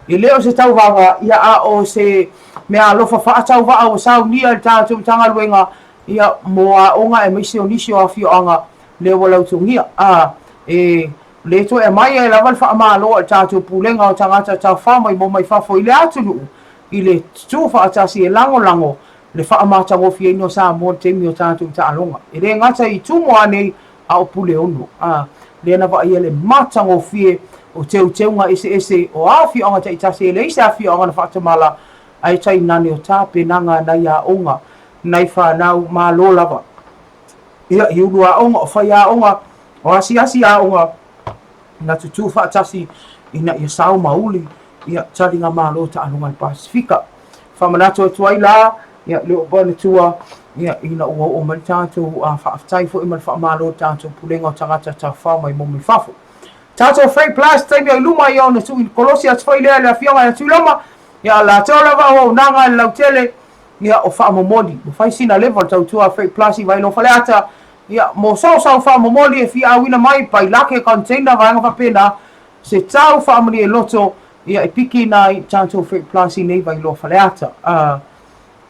e le o se tauvaga, ia, a o se meaalofa faatauvaa ua saunia e le tatou Matagaluega, ia, mo aoga aemaise o nisi o afioaga, Lea ua lautogia, a e le toe aumai ai lava le faamalo a le tatou Pulega o Tagata Tafafao Maimoa Mai Fafo i le atunuu i le tutu faatasi e lagolago le faamatagofieina o Samoa i le taimi o tatou taaloga. E le gata i Tumua nei a o Puleono, a lea na vaaia le matagofie o teuteuga eseese o afioaga taitasi e leai se afioaga na faatamala ae tainane o tapenaga a nai aoga, nai fanau, malo lava. Ia, i ulu aoga, o faiaoga, o asiasi aoga, na tutū faatasi ina ia sao ma uli, ia, taligamalo taaloga a le Pasefika. Faamanatu atu ai la, ia, le oo manatua, ia, ina ua oo mai le tatou faafetai foi ma le faamalo i le tatou Pulega o Tagata Tafafao Maimoa Mai Fafo. Tatou Freight Plus, taimi o i luma, ia, ona tuu i kolosi atu foi lea i le Afioga ia Tuiloma, ia, latou lava auaunaga i le lautele, Ia, o faamomoli, ua fai sina leva o le tautua a Freight Plus i Vailoa Faleata, ia, mo so o sau faamomoli e fia auina mai, pailake, container, vaega faapena, se tau faamalie loto, ia, e piki ina ai tatou Freight Plus i nei Vailoa Faleata. A,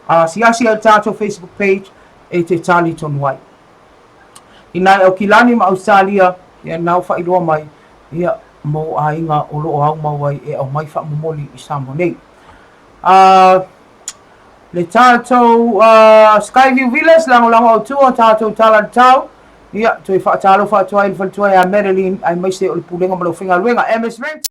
asiasi ai i le tatou Facebook page e te tali tonu ai. Ina e Aukilani ma Ausetalia, ia, na ua faailoa mai, ia, mo aiga o lo o aumau ai e aumai faamomoli i Samoa nei. A, Le tatou Skyview Villas, lagolago autu o tatou tala le tau. Ia, toe faatalofa atu ai i le faletua ia Madeline, aemaise o le Pulega ma le Aufaigaluega. MS Rent.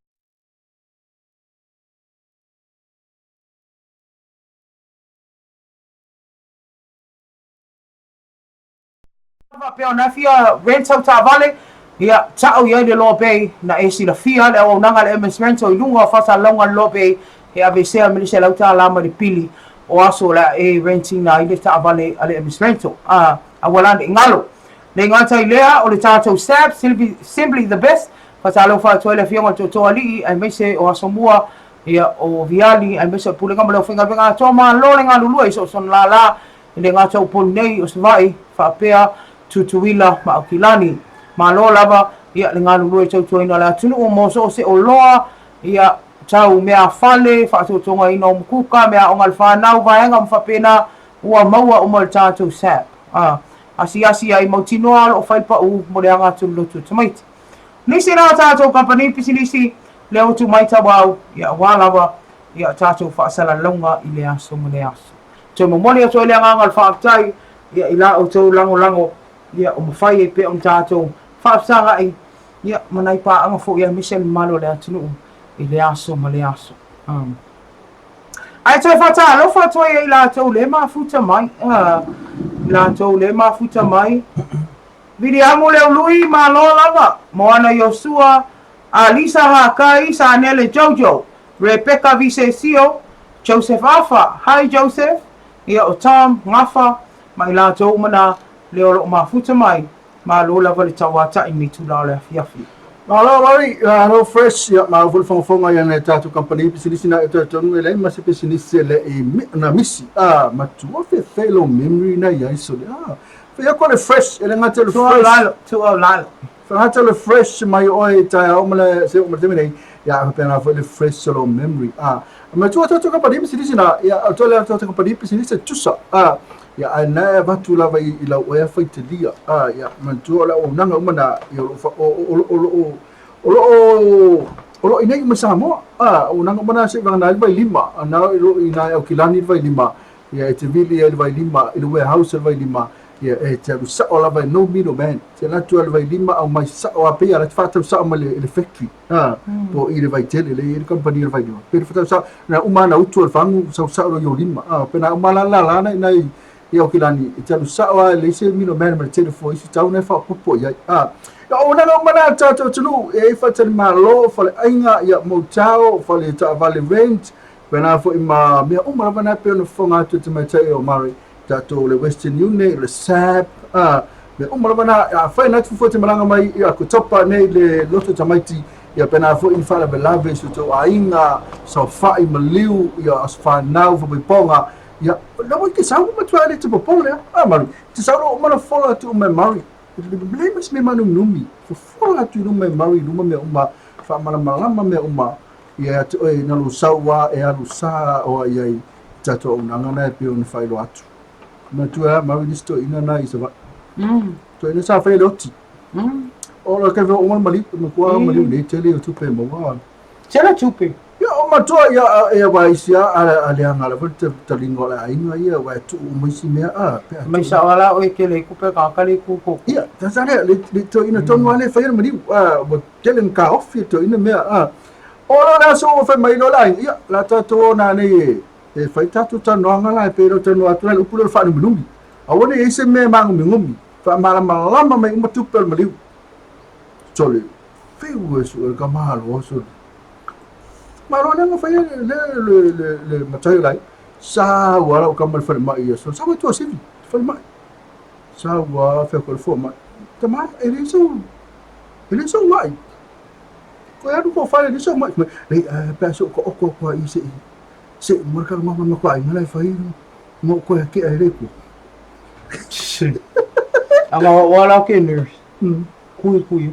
Faapea ona fia rent sau taavale, ia, tau i ai le Loa Bay, na e silafia le auaunaga a le MS Rental i luga o faasalalauga a le Loa Bay, e aveesea ma le $100 mai le pili o aso o le a e rent ina ai le taavale a le MS Rental. A, aua la ne i galo. Le gata i lea, o le tatou SAB, Simply the Best, faatalofa atu ai le Afioga i le Tootoo Alii, aemaise o Asomua, ia, o Viali, aemaise o le Pulega ma le Aufaigaluega atoa, malo le galulue i so o se lālā E le gata o Upolu nei, o Savaii, faapea Tutuila ma Aukilani. Malo lava ia le galulue tautuaina o le atunuu mo so o se oloa, ia tau meafale, faatotogaina o mukuka, meaaoga a le fanau, vaega uma faapena ua maua uma i le tatou SAP. A asiasi ai mautinoa o lo o fai le pau mo le aga atu o le lotu o tamaiti. Nisi la o tatou kamupani pisinisi lea ua tuu mai tauau, ia aua lava ia tatou faasalalauga i le aso ma le aso. Toe momoli atu ai le agaga o le faafetai ia i la outou lagolago ia o mafai ai pea ona tatou faafesagai ia ma nai paaga foi aemaise le mamalu o le atunuu i le aso ma le aso. Ae toe faatalofa atu ai i latou le mafuta mai, i latou le mafuta mai. Viliamu Leului, malo lava. Moana Iosua, Alisa Hakai, Sanele Jojo, Rebecca Visesio, Joseph Afa, hi Joseph, ia o Tom, Gafa, ma i latou uma na, lea o lo o mafuta mai, malo lava le tauata'i i itula o le afiafi. Malo Mari, malo Fresh, ia malo foi le fogafoga ia nai tatou kamupani pisinisi na e talitonu e leai ma se pisinisi e le i na misi, a matua fefe lou memory na iai sole, a fai atu le Fresh, e le gata i le Fresh. Lalo, tuu au lalo. Whakata le fresh mai oe i taeao ma le se o ma le taimi nei, ia faapena foi le fresh o lou memory. A, matua tatou kamupani pisinisi na, ia o toe le tatou kamupani pisinisi e tusa. A, ia ae na e avatu lava i, i lau oe faitalia. A, ia matua o le auaunaga uma na, ia o lo o o lo o lo o o lo o o lo o inei uma i Samoa. A, auaunaga uma na se i vagana ai le Vailima, a na o lo o ina i Aukilani le Vailima, ia e te vili ai le Vailima i le warehouse o le Vailima, Ia, e te alu sao lava e no middle man. Te alu atu le Vailima aumai sao a pei a la te faatau sao mai le, le factory. Ha, mm. po i le Vaitele le i le company le Vailima. Pe le faatau sao na uma na utu al fangu sau sao lo yo lima. Ha, pe na uma la la la na na i i o kilani e te alu sao a le se middle man ma le telefoni si tau na fa popo i ai. Ha. Ia o na uma na tatou tunu e i fatali malo fale ainga ia motel fale taavale rent pe na foi ma mea uma lava na pe ona fofoga atu e te tamaitai o Murray tatou le Western Union, le SAP, a, mea uma lava na, afai na fuafua te malaga mai i Oketopa nei le loto tamaiti, ia pena foi ni faalavelave i so outou aiga, saofai, maliu, ia aso fanau, faamaipooga, ia, la ua te sau matua le te popole a, a Murray, te sau loa uma na fofola atu uma e Murray, leai ma se mea manuminumi, fofola atu i luma e Murray i luma mea uma, faamalamalama mea uma, ia ia te oe na lou sau a e alu sa oa i ai i tatou auaunaga na e pei ona faailoa atu. Manatua e a Murray nisi toeaina na i Savaii. Toeaina sa faia le oti. O le kai o maliu, matua maliu nei tele o tupe maua. Tele tupe. Ia o matua ia ia wa isi a a le anga le te talinga o le aiga ia wa tu o mai si mea a pe a. Mai sa ala o e tele ku pe ka kali ku ko. Ia ta sa le le to ina tonu ale fai le maliu a wa tele ka ofi to ina mea a. O lo la so fai mai lo la ia la ta to na nei e fai tatou talanoaga la e pei o talanoa atu la i le upu lea o le faanuminumi. Aua ne i ai se mea e māgomigomī, faamalamalama mai uma tupe o le maliu. Sole, fiu e sue ka malo, sole. Malo le nga fai le le le le matai lai. Sa ua lau kama le falemai ia sole. Sa ua tua sivi, falemai. Sa ua fea ko le fua mai. Tama, e le sau, e le sau mai. Ko e alu ko fale le sau mai. Lei, pe a so ko oko ko i se i. Se mo ka ma ma ko ai na fai mo ko ke ai le ku. Anga wa la ke nurse. Kui kui.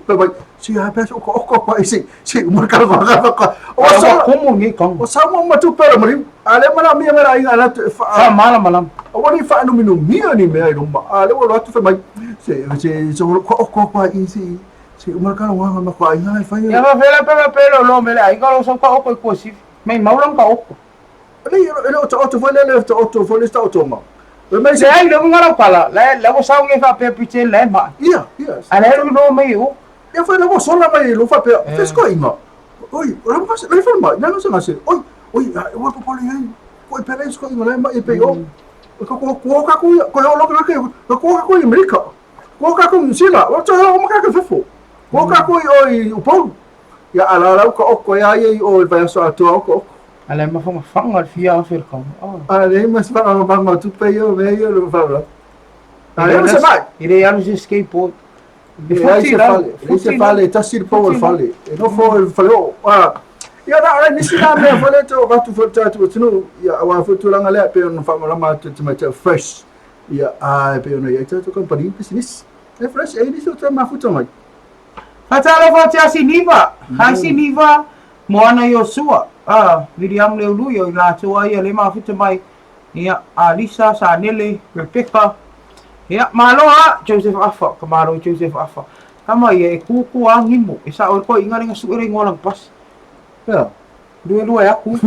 Ba ba si ha pe so ko ko ko se se mo ka ma ka ka. O sa ko mo ngi kong. O sa mo ma tu pera mo ale mana mi mera ai ala fa fa mala mala. O wani fa no mi no mi ani me ai loma. Ale wo atu fa mai se se so ko ko ko i se se mo ka ma ma ko ai na fai. Ya va fela pela pela lo me le ai ka lo so ka o ko ko si. Mai maulang ka oko. Le le o to fo le le to to fo le sta o ma. Le mai se ai le ngara pala, le le o sau nge fa pe pite le ma. Ia, ia. A le no mai o. Ia foi le o sola mai lo fa pe. Fes ko inga. Oi, o le ma le fa ma, na no se ngase. Oi, oi, o po pole ai. Ko pe le sko inga le ma e pe o. Ko ko ko ka ko ko o lo ka ko ko ka ko i Amerika. Ko ka ko New Zealand. O to o ma ka ka fefo. Ko ka ko i o i Upolu. Ia ala lau ka oko ia ia i o i vai aso atoa oko oko. Ala ma fanga fanga le fia afe le kama. A le ma se fanga fanga tupe ia me ia le fanga. A le se mai. I le alu se skateboard. E futi se fale, le se fale tasi le power fale. E no fo le fale o. A ia na ala nisi na mea fale to vatu fo tatu tunu ia wa fo tulanga le pe on fa malama tu te mai fresh. Ia a pe ona ia tatu company business. E fresh e nisi o te mafuta mai. Faatalofa atu ia Siniva. Hi Siniva, Moana Iosua, a Miriam Leului o i latou a ia le mafuta mai, ia, a Lisa, Sanele, Rebecca, ia, malo a Joseph Afa, ka malo Joseph Afa. Kama ia e kūkū a ngimo, e sa oe koe inga lenga suʻe le ingoa lang pasi. Ia. Lua lua e aku.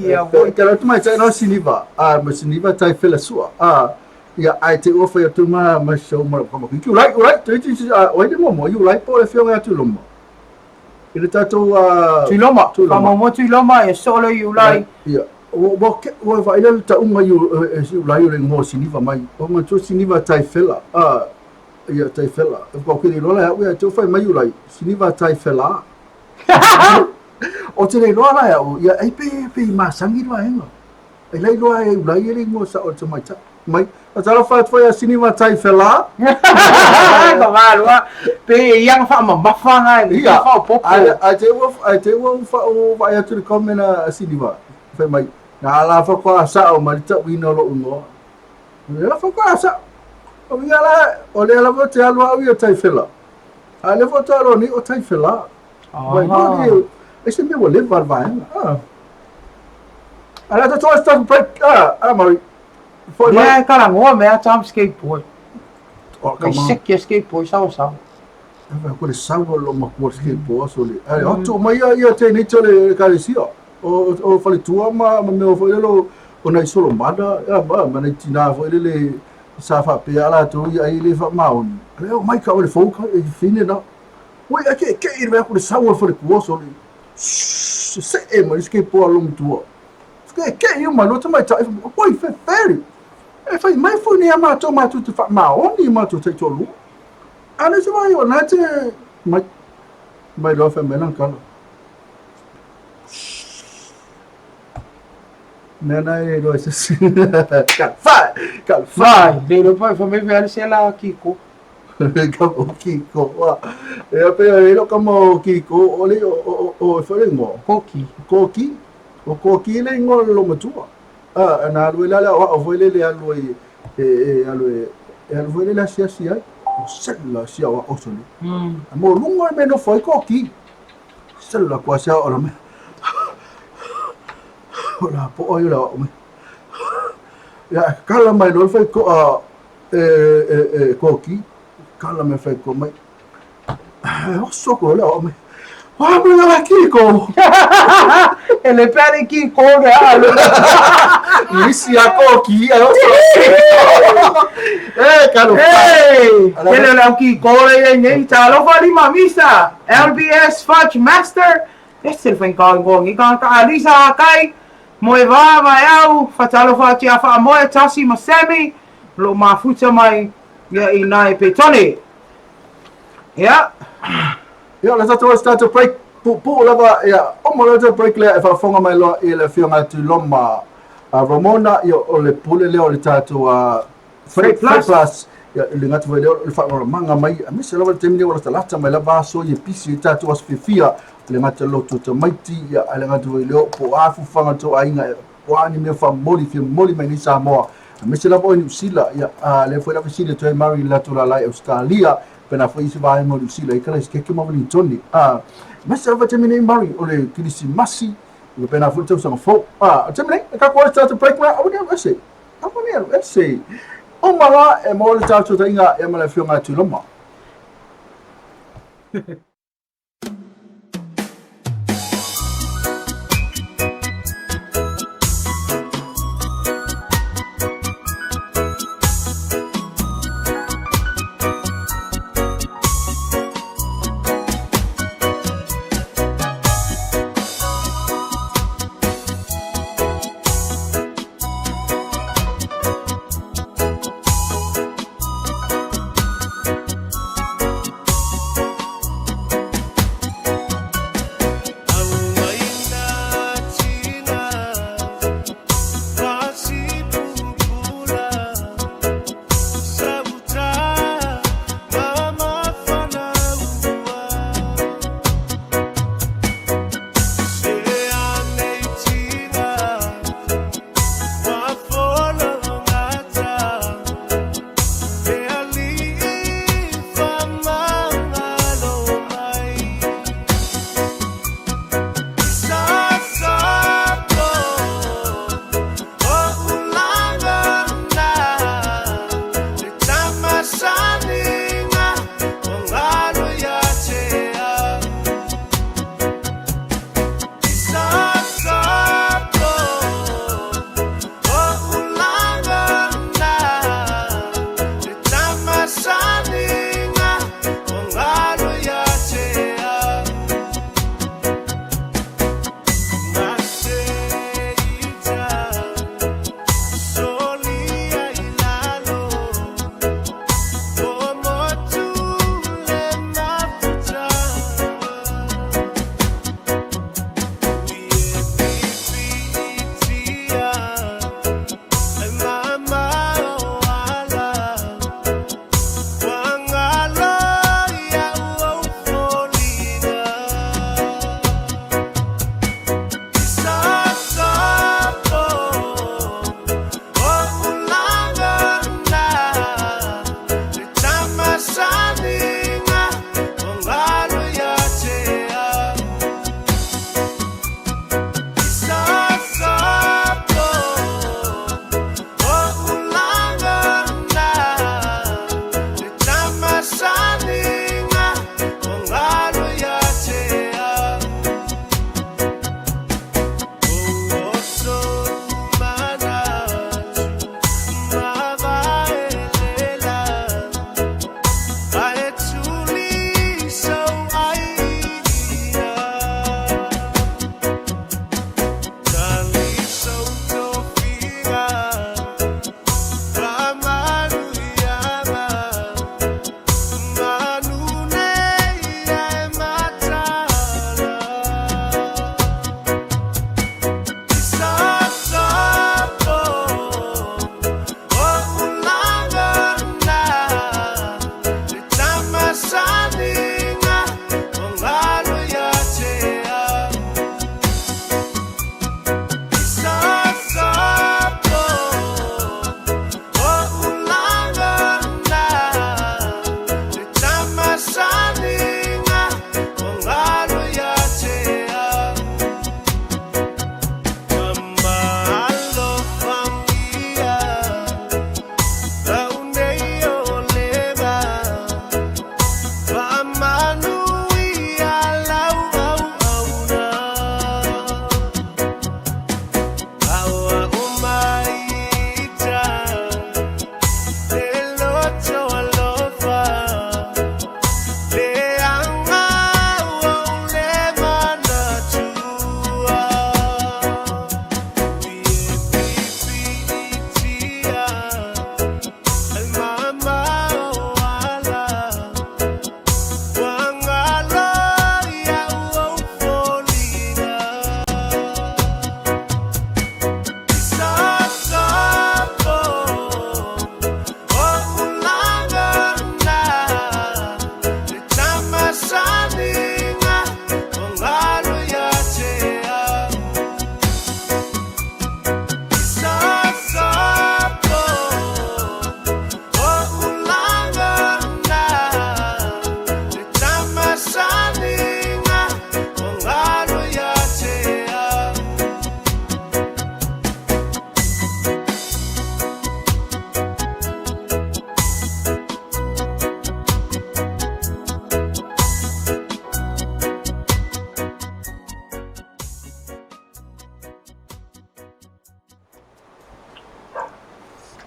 Ia foi. Ke atu mai tai no Siniva, a ma Siniva tai fela sua. A ia ai te ofa ia tu ma ma show ma ka ma ki ulai ulai te ti a oi le mo ulai po le fionga atu loma. I le tatou a Tuiloma, Tuiloma. Tuiloma e solo i ulai. Ia. Wa wa ke wa va ile ta unga i e si ulai o le ngo Siniva mai. O ma tu Siniva tai fela. A ia tai fela. Ko ke le lola ia te ofa mai ulai. Siniva tai fela. O te le loa la au, ia ai pe pe i masangi loa enga. E lai loa e ulai e le ingoa sa o te mai ta. Mai, a tala wha foi a sini ma tai fela. Ka malua, pe ia nga wha mamafa nga, ia wha popo. A te ua, a te ua wha o vai atu le komena a sini ma. Whai mai, na ala wha kwa sa o mai ta wina lo ingoa. Le la wha kwa sa. O ia la, o le ala te alo au ia tai fela. A le fo talo ni o tai fela. Mai no ni, e se mea ua leva le vaega. Ah. Ala ta toa stop break. Ah, ah mai. Foi mai. Yeah, kala ngoa mea tam skateboard. Oh, come on. Sek ya skateboard sawa sawa. Ava ko le sawa lo makua skateboard so le. Ai, atu mai ia ia te nei tole kalesia. O o faletua ma ma mea foi lelo o nai solomana ia ma ma nai tina foi lele sa faapea latou ia ai le faamaoni. Le o mai ka o le fou ka e fine na. Oi a ke ke i le ko le sawa faletua so le. Se e mai skateboard lo matua. Ke ke i mai lo te mai tai oi fe feri. E fai mai foi nei a matou matou te faamaoni matou taitoalua. A le se vai o na te mai mai loa fai mai lana kala. Mea na e loa se si. Ka fai, ka fai. Le lo pai fa me ve se la kiko. Ka o kiko. Wa. E pe e lo ka mo kiko o le o o o fa le ngo. Koki. Koki. O koki le ngo lo matua. A na alu la la o foi le le alu e e alu e alu foi le la sia sia. O se la sia wa o soli. Mo lunga me no foi koki. Se la kwa sia o la me. O la po o la o me. Ya kala mai lo foi ko a E, e, e, koki, kala me whai ko mai. E oso ko le o mai. Wa mo la ki ko. E le pere ki ko le a. Isi a koki e oso. E kalo. Hey, ele le ki ko le ye nei talofa lima misa. LBS Fudge Master. Ese le whainga ngo ngi ka ka Alisa kai. Moe va va au fatalofa atu ia whaamoe Tasi ma Sammy. Lo mafuta mai ia i nai Petone. Ia. Ia, le tatou o se tatou break puupuu lava, ia, uma le tatou break lea e faafofoga mai loa i le afioga ia Tuiloma Ramona, ia, o le pule lea o le tatou Freight Plus. Plus, ia, le gata foi lea o le faamalamaga mai, aemaise lava le taimi lea ua latalata mai lava aso ia pisi ai tatou aso fiafia, le gata loto tamaiti, ia, ae le gata foi lea po o a fuafuaga a le tou aiga, po o a ni mea faamomoli, fia momoli mai nei Samoa, aemaise lava oe Niu Sila, ia, a, lea foi la fesili atu ai Mary i le latou lala i Ausetalia, pena foi isi vaega o Niu Sila i Karaisiteke ma Welingtoni. A, aemaise lava taimi nei Mary o le Kirisimasi, ia pena foi le tausaga fou. A, o le taimi nei, e tatou ale tatou break ma, aua ne alu ese, aua ne alu ese. Uma la e maua le tatou taiga ia ma le afioga ia Tuiloma.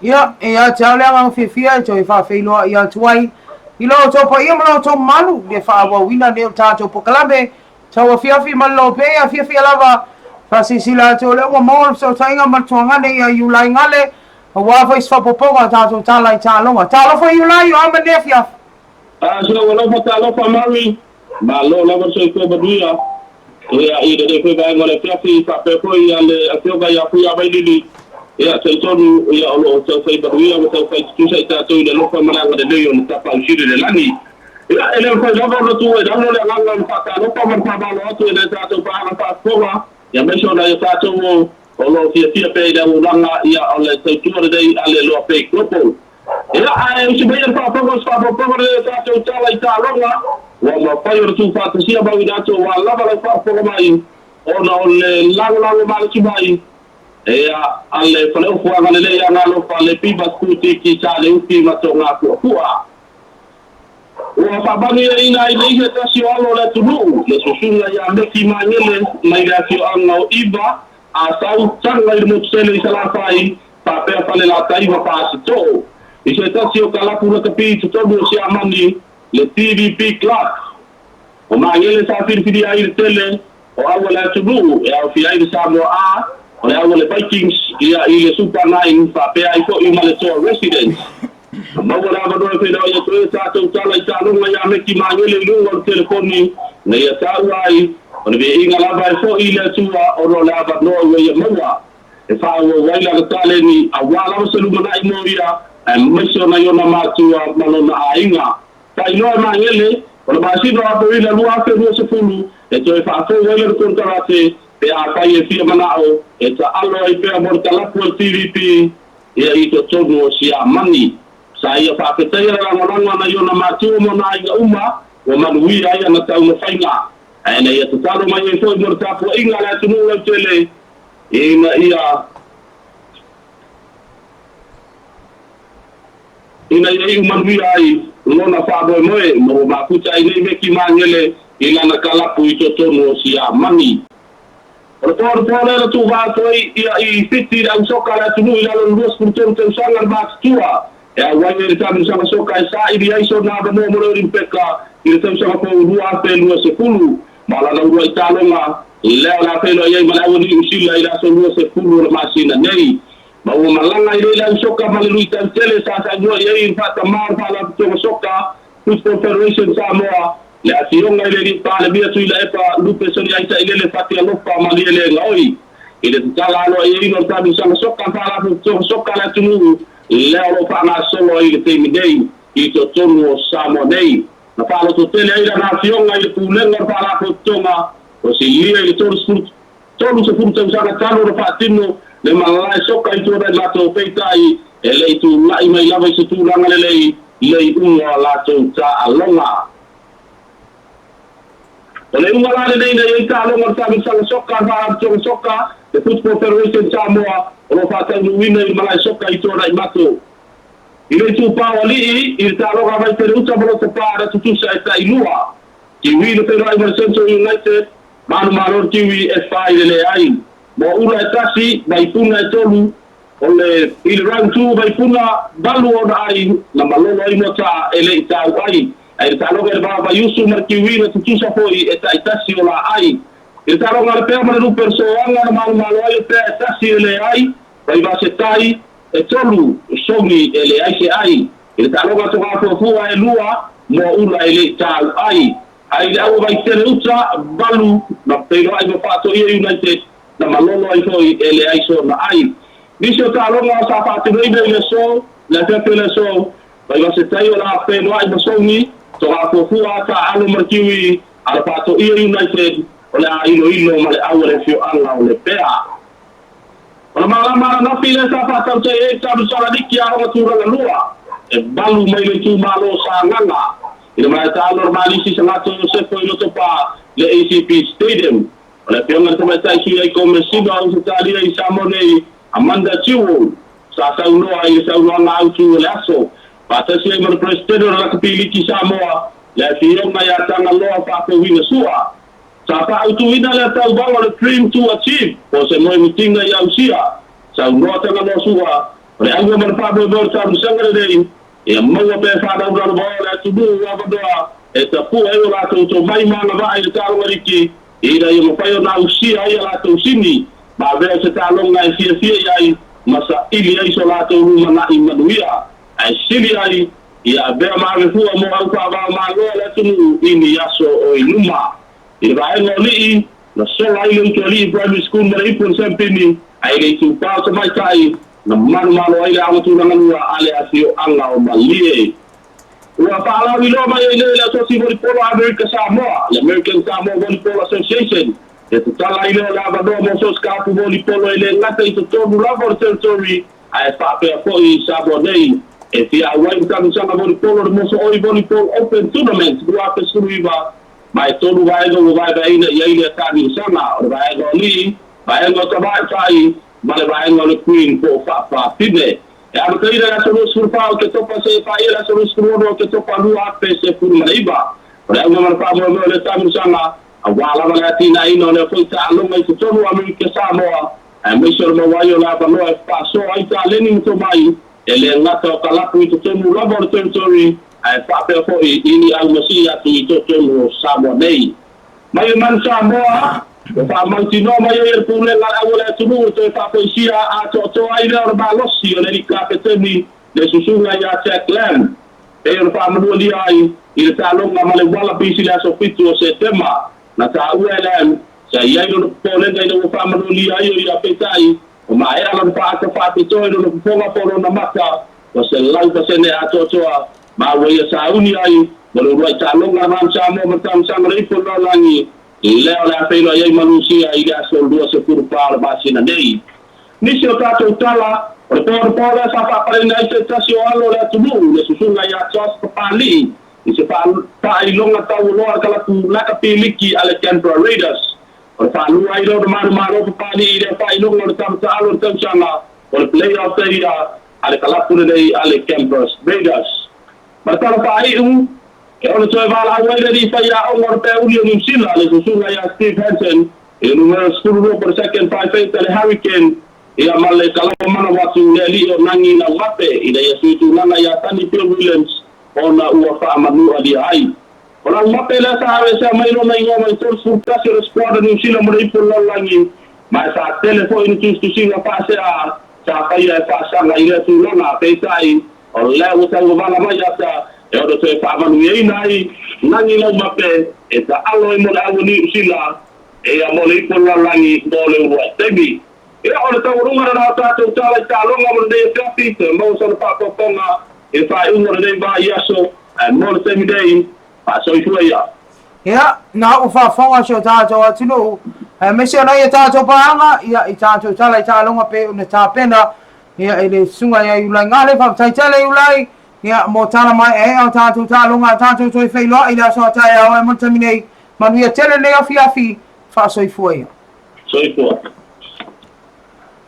Ia, e ia te au le agaga fiafia e toe faafeiloai atu ai i lo outou paia ma lo outou mamalu i le faaauauina nei o le tatou polokalame tauafiafi ma le lopea. Ia fiafia lava faasilasila atu o lea ua maua le fesootaiga ma le tuagane ia Iulai Gale aua foi se faaopoopoga o tatou tala i taaloga. Talofa Iulai, o a ma lenei afiafi? A se ua alofa talofa Mary, malo lava le soifua manuia ia i lenei foi vaega o le afiafi faapea foi ia le afioga ia Fuiavailili ia talitonu ia o lo o taufai manuia ma taufai tutusa i tatou i le alofa ma le agalelei o le Tapaau Sili i le lagi. Ia e le mafai lava ona tuu ai i lalo le agaga o le faatalofa ma le faamalo atu i nai tatou paaga faafofoga ia aemaise o nai o tatou o lo o fiafia pea i le auaunaga ia o le tautua lenei a le Loa Pay Global. Ia, ae usi maia le faafofoga o se faaopoopoga lenei o tatou tala i taaloga, ua mafai ona tuufaatasia mauina atu aua lava lau faafofoga mai ona o le lagolago malosi mai ia a le Faleofu Agalelei ia Galofa le Pivas Putiki Sa Leuti ma Togapuapua. Ua faamanuiaina ai nei se tasi o alo o le atunuu, le susuga ia Meki Magele mai le afioaga o Iva, Asau, Taga i le motu tele i Salafai, faapea Falelatai ma Fasitoo. I se tasi o kalapu lakapi i totonu o Siamani, le TVP Club. O Magele sa filifilia ai le tele o au a le atunuu e aofia ai le Samoa A, o le au a le Vikings ia i le Super Nine faapea ai foi ma le Toa Residents. Na maua le avanoa e feiloai atu ai a tatou tala i taaloga ia Meki Magele i luga o le telefoni ina ia taua ai o le viiga lava e foi i le Atua ona o le avanoa ua ia maua e faaauau ai lana taleni aua lava se lumanai mo ia aemaise o nai ona matua ma lona aiga. Faailoa e Magele, o le masina o Aperila 2020 e toe faafou ai lana konekarate pe afai e fia manao e taalo ai pea mo le kalapu a le TVP ia i totonu o Siamani. Sa ia faafetaia le lagolago a nai ona matua ma ona aiga uma ua manuia ai ana taumafaiga. Ae na ia tatalo mai ai foi mo le tapuaiga a le atunuu lautele ina ia ina ia iu manuia ai lona faamoemoe ma ua mafuta ai nei Meki Magele i lana kalapu i totonu o Siamani. O le po le po lea na tuuvaa atu ai ia i Fiti le au soka a le atunuu i lalo o le 23 tausaga le matutua e auai ai le taamilosaga soka e saili ai sona avanoa mo le Olimpeka i le tausaga fou 2020 ma lana uluai taaloga lea o le a feiloai ai ma le aualii Usila i le aso 20 o le masina nei. Ma ua malaga ai nei le au soka ma le luitau tele sa saunoa i ai le faatamā o le Faalapotopotoga Soka, Football Federation Samoa, le Afioga i le Alii Palemia Tuilaepa Lupe Soliaitailele Fatialofa Malielegaoi i le tatala aloaiaina o le taamilosaga soka a le Faalapotopotoga Soka a le atunuu lea o lo o faagasolo ai i le taimi nei i totonu o Samoa nei. Na faalototele ai lana afioga i le Pulega o le Faalapotopotoga o silia i le 30 30 tausaga talu ona faatino le malae soka i tua nai latou, peitai e le i tulai mai lava i se tulaga lelei le iuga o latou taaloga. O le iuga la lenei na i ai taaloga o le taamilosaga soka a le Faalapotopotoga Soka, le Football Federation Samoa, o lo o faataunuuina i le malae soka i Tuanaimato. I le itupa o Alii, i le taaloga a Vaitele-uta ma Lotopa na tutusa e tailua. Kiwi le feiloai ma le Central United, Manumalo le Kiwi e fa i le leai. Mo ula e tasi, Vaipuna e tolu, o le i le round two Vaipuna valu ona ai na malolo ai motaa e le i tau ai. Ae i le taaloga i le va o Vaiusu ma le Kiwi na tutusa foi e taitasi o la ai. I le taaloga a le Pea ma le Lupe o le Soaga na manumalo ai o Pea e tasi i le leai, Vaivasetai e tolu, Sogi e leai se ai. I le taaloga a Togafuafua e lua, Moaula e le i tau ai. Ae i le aua Vaitele uta, valu, na feiloai ma Faatoia United, na malolo ai foi e leai sona ai. Nisi o taaloga sa faatinoina i le aso, le afiafi o le aso, Vaivasetai o le a feiloai ma Sogi, Togafuafua, Taaalo ma le Kiwi, a le Faatoia United, o le a iloilo ma le au a le afioaga o Lepea. O le malama ananafi lea sa faatautai ai le taamilosaga liki aoga tulaga lua e valu mai le itumalo o Sagaga i le malae taalo o le Malisi Sagato Iosefo i Lotopa le ACP Stadium. O le afioga i le tamaitai sui ai Komesina o Ausetalia i Samoa nei, Amanda Jewell, sa saunoa i le saunoaga autu o le aso, faatasi ai ma le Peresetene o le Lakapi Liki Samoa, le afioga ia Tagaloa Faafouina Sua. Sa faautuina lea tauvaga o le Dream to Achieve po o se moemitiga i ausia, saunoa Tagaloa Sua, O le auga ma le faamoemoe o le taamilosaga lenei, ia maua pea e fanau lalovaoa o le atunuu avanoa e tapua ai o latou tomai ma agavaa i le taaloga liki, ina ia mafai ona ausia ai a latou sini ma avea o se taaloga e fiafia i ai ma saili ai so latou lumanai manuia. Ae sili ai, ia avea ma avefua mo au faava-o-Malo a le atunuu i ni aso o i luma. I le vaega o Lii, na sola ai le Utualii Primary School ma le Ipu o le Siampini, ae i le itupa o Tamaitai, na manumalo ai le Aoga Tulagalua a le Afioaga o Malie. Ua faalauiloa mai ai nei le Asosi Volipolo a Amerika Samoa, le American Samoa Volleyball Association, e tatala ai lea o le avanoa mo so o se kalapu volipolo e le gata i totonu lava o le territory ae faapea foi i Samoa nei e fia auai le taamilosaga volipolo o le Mosooi Volleyball Open Tournament 2019. Ma e tolu vaega ua vaevaeina i ai lea taamilosaga, o le vaega o alii, vaega o tamaitai ma le vaega o le Queen po o faafafine. E amataina i le aso 24 o Oketopa seia paia le aso 26 o Oketopa 2019. O le auga ma le faamoemoe o lea taamilosaga, aua lava le atinaeina o lea foi taaloga i totonu o Amerika Samoa, aemaise o le maua ai o le avanoa e faasoa ai taleni ma tomai, e le gata o kalapu i totonu lava o le territory, ae faapea foi i ni aumasii atu i totonu o Samoa nei. Mai le Manu Samoa, ua faamautinoa mai ai e le Pulega a le Au o le Atunuu le toe faafoisia atoatoa ai lea o le malosi o le alii kapeteni le susuga ia Jack Lam, pei ona faamanualia ai i le taaloga ma le Wallabies i le aso 7 o Setema. Na taua e Lam, sa i ai lona popolega ina ua faamanualia ai o ia peitai, ua maea lona faaata faapitoa i lona fofoga po o lona mata, ua 100% atoatoa, ma ua ia sauni ai mo le uluai taaloga a Mount Samoa ma le Taamilosaga o le Ipu o le Lalolagi, lea o le a feiloai ai ma Lusia i le aso 24 o le masina nei. Nisi o tatou tala, o le po lea sa faapaleina ai se tasi o alo o le atunuu, le susuga ia Josh Papalii, i se faailoga taualoa a le kalapu lakapi liki a le Canberra Raiders. O le faalua ai lea o na manumalo Papalii i lea faailoga o le tama taalo o le tausaga o le Player of the Year a le kalapu lenei a le Canberra Raiders. Ma le tala faaiu, e ono toe valaau ai le alii faiaoga o le Peauli o Niu Sila, le susuga ia Steve Hansen, i le numera 12 po o le second five-eighth a le Hurricane, ia ma le kalama manawa atu le alii o Nangi Laumape ina ia sui tulaga ia Sonny Bill Williams ona ua faamanualia ai. O Laumape lea sa aveesea mai lona igoa mai 31 o le squad a Niu Sila mo le Ipu o le Lalolagi, ma e sa tele foi ni tusitusiga faasea sa faia e faasaga i lea tulaga, peitai, o lea ua tauavala mai ata e ono toe faamanuiaina ai Nangi Laumape e taalo ai mo le au o Niu Sila, ia mo le Ipu o le Lalolagi mo le uluai taimi. Ia, o le taualuga lena o tatou tala i taaloga mo lenei afiafi, toe maua sana faaopoopoga i le faaiuga o lenei vaiaso, ae mo le taimi nei, faasoifua ia. Ia, na ua faafofoga si o tatou atunuu, aemaise o nai a tatou paaga, ia, i tatou tala i taaloga pei ona tapena, ia, e le Susuga ia Iulai Gale. Faafetai tele Iulai, ia, mo tala maeaea o tatou taaloga a tatou toe feiloai i le aso a taeao, ae mo le taimi nei, manuia tele lenei afiafi, faasoifua ia. Soifua.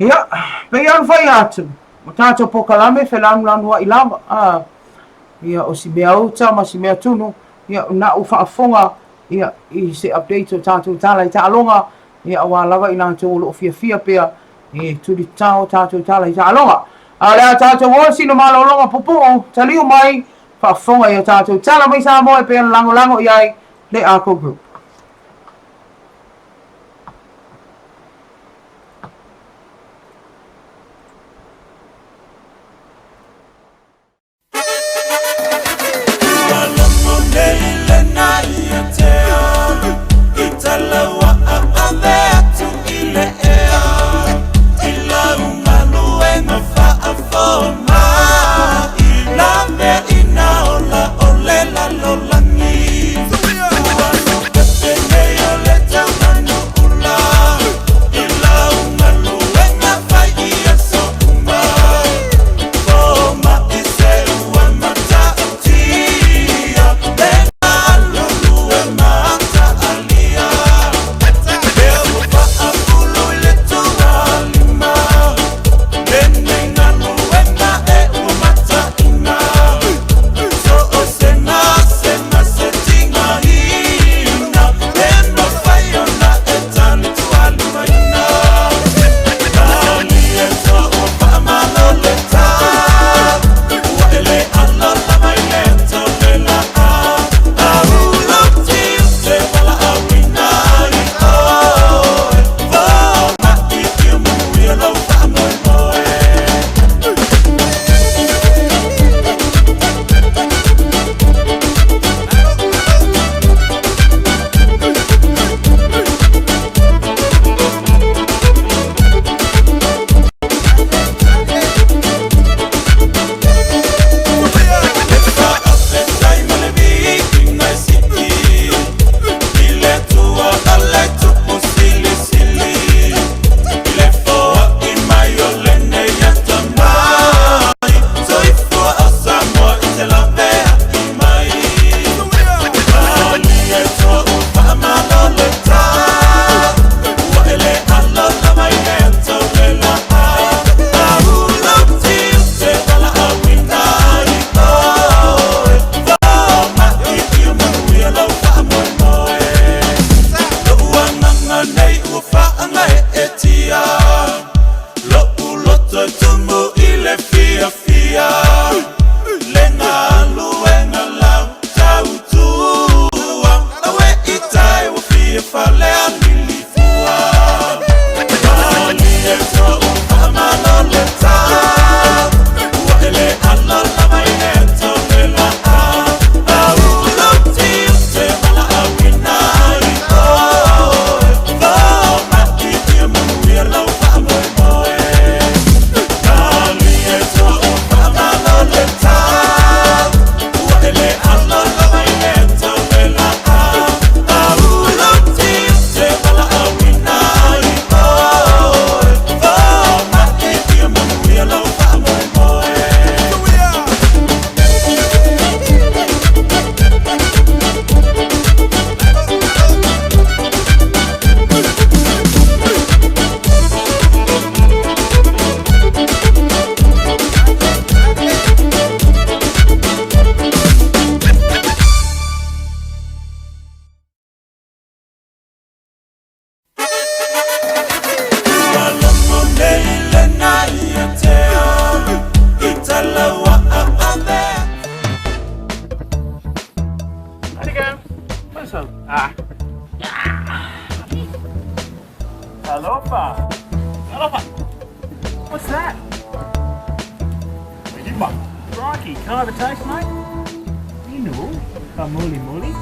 Ia, pei lava ona fai atu, o tatou polokalame felanulanua'i lava, a, ia, o si mea uta ma si mea tunu, ia, na ou faafofoga, ia, i se update o tatou tala i taaloga, ia, aua lava i latou o lo o fiafia pea e tulitao tatou tala i taaloga. A o le a tatou o sina malologa pupuu, taliu mai, faafofoga i a tatou tala mai Samoa e pei ona lagolago i ai le Arco Group. episode. Ah. Talofa. Talofa. What's that? Crikey, can I have a taste, mate? Inu, kamuli muli.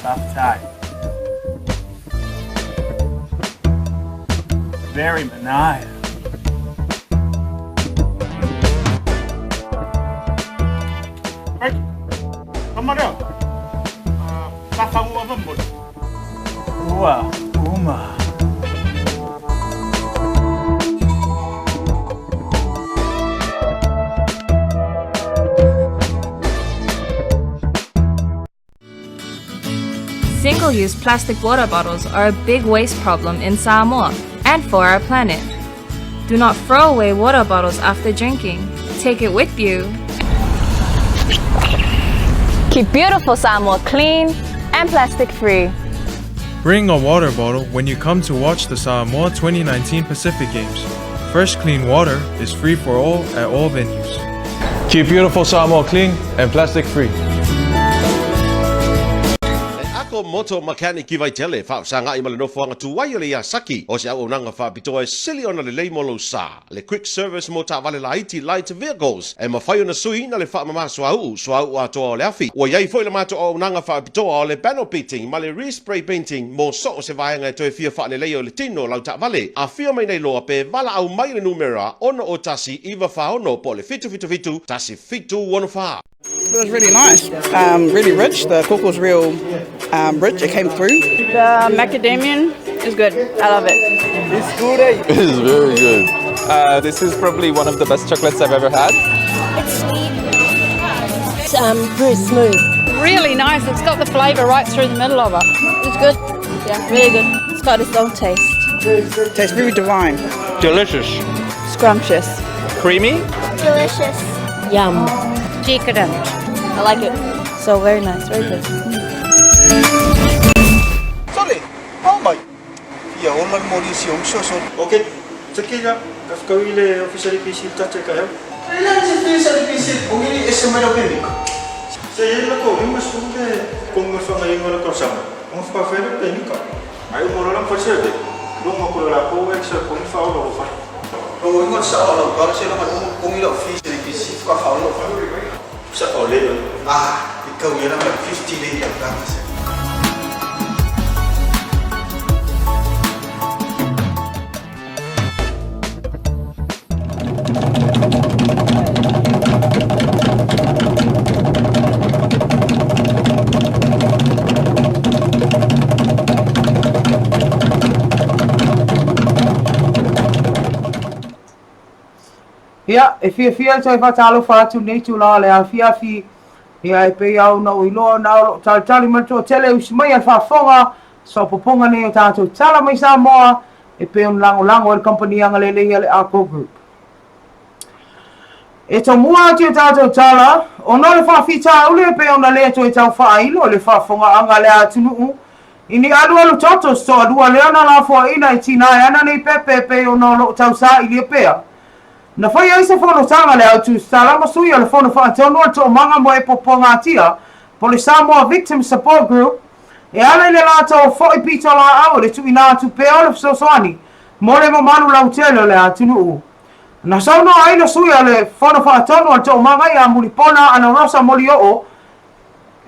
Tough Very nice. Right. Come on up. Ua, uma. Single-use plastic water bottles are a big waste problem in Samoa and for our planet. Do not throw away water bottles after drinking. Take it with you. Keep beautiful Samoa clean and plastic free. Bring a water bottle when you come to watch the Samoa 2019 Pacific Games. Fresh, clean water is free for all at all venues. Keep beautiful Samoa clean and plastic free. E ako moto mechanic i Vaitele, faafesagai ma le nofoaga tuai o le Yasaki, o se auaunaga faapitoa e sili ona lelei mo lou sa. Le quick service mo taavale laiti, light vehicles, e mafai ona suiina le faamama suauu, suauu atoa o le afi. Ua i ai foi le matou auaunaga faapitoa o le panel beating ma le re-spray painting mo so o se vaega e toe fia faaleleia o le tino o lau taavale. Afio mai nei loa pe valaau mai i le numera 601 946 po o le 777 1764. It was really nice, really rich. The coco's real rich. It came through. The macadamian is good. I love it. It's good, eh? It is very good. This is probably one of the best chocolates I've ever had. It's sweet. It's very smooth. Really nice. It's got the flavour right through the middle of it. It's good. Yeah, really good. It's got its own taste. Tastes very divine. Delicious. Scrumptious. Creamy. Delicious. Yum. Decadent. I like it. So very nice, very good. Sole, oh mai. Fia ola le moli si o so so. Ok, te kia, ka whakau i le ofisa le PC tate ka heo. E le te fisa le PC o ngili e se mai o pemiko. Se i la ko inga su le konga whanga inga la kausama. Onga whakawhai le pemiko. Mai umoro lang whatsebe. Lunga ko la ko e sa ko ni whaolo o whai. O inga sa o lau kala se longa kongi lau fisa le PC whakawhai lau whai. Sa o le. Ah, i kau ia langa 50 lei lau kanga se. Ia, e fiafia e toe faatalofa atu i lenei itula o le afiafi, ia e pei lava ona ou iloa ona o lo o talitali ma le toatele e usi mai a le faafofoga soapopoga nei o tatou tala mai Samoa e pei ona lagolago ai le kamupani agalelei a le Arco Group. E tomua atu i a tatou tala, ona o le faafitauli e pei ona le toe tau faailo i le faafofogaaga a le atunuu i ni alualu toto se toalua lea na lafoaina e tina e ana nei pepe e pei ona o lo o tausaili pea. Na fai ai se fonotaga a le Autusitala ma sui o le Fono Faatonu o le Toomaga mo e Puapuagatia po o le Samoa Victims Support Group e ala i le latou foi pitolaau i le tuuina atu pea o le fesoasoani mo le mamalu lautele o le atunuu. Na saunoa ai le sui o le Fono Faatonu o le Toomaga ia Mulipona Anarosa Molioo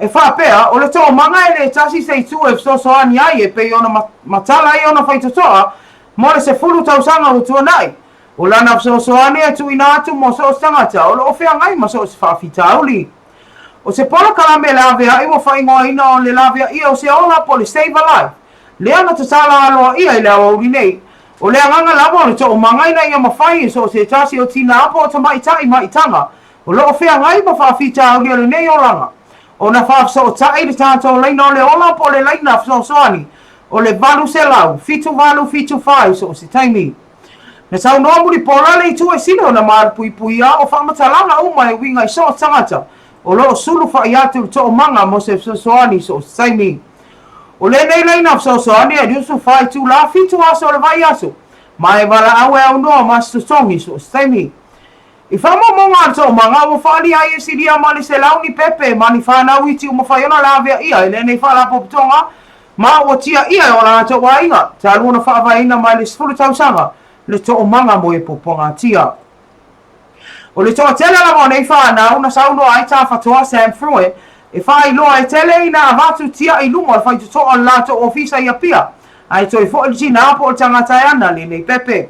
e faapea, o le toomaga e le tasi se itu e fesoasoani ai e pei ona matala ai ona faitotoa mo le 10 tausaga ua tuanai. O lana fesoasoani e tuuina atu mo so o se tagata o lo o feagai ma so o se faafitauli. O se polokalame laveai ua faaigoaina o le laveaia o se ola po o le Save a Life lea na tatala aloaia i le aoauli nei. O le agaga lava o le toomaga ina ia mafai e so o se tasi o tina po o tamaitai maitaga o lo o feagai ma faafitauli o lenei olaga ona faafesootai le tatou laina o le ola po o le laina fesoasoani o le 800 7874 i so o se taimi. Na saunoa Mulipola le itu e sili ona malupuipuia o faamatalaga uma e uiga i so o se tagata o lo o sulufa'i atu i le toomaga mo se fesoasoani i so o se taimi. O lenei laina fesoasoani e 24 itulā, fitu aso o le vaiaso, ma e valaau e aunoa ma se totogi so o se taimi. I faamaumauga a le Toomaga, ua faaalia ai e silia ma le 100 ni pepe ma ni fanau iti ua mafai ona laveaia e lenei faalapotopotoga ma ua tiaia e o latou aiga talu ona faavaeina mai le 10 tausaga le Toomaga mo e Puapuagatia. O le toatele lava o nei fanau na saunoa ai Tafatoa Sam Frewen e faailoa e tele ina avatu tiai i luma o le faitotoa o le latou ofisa i Apia, ae toe foi le tinā po o le tagata e ana lenei pepe.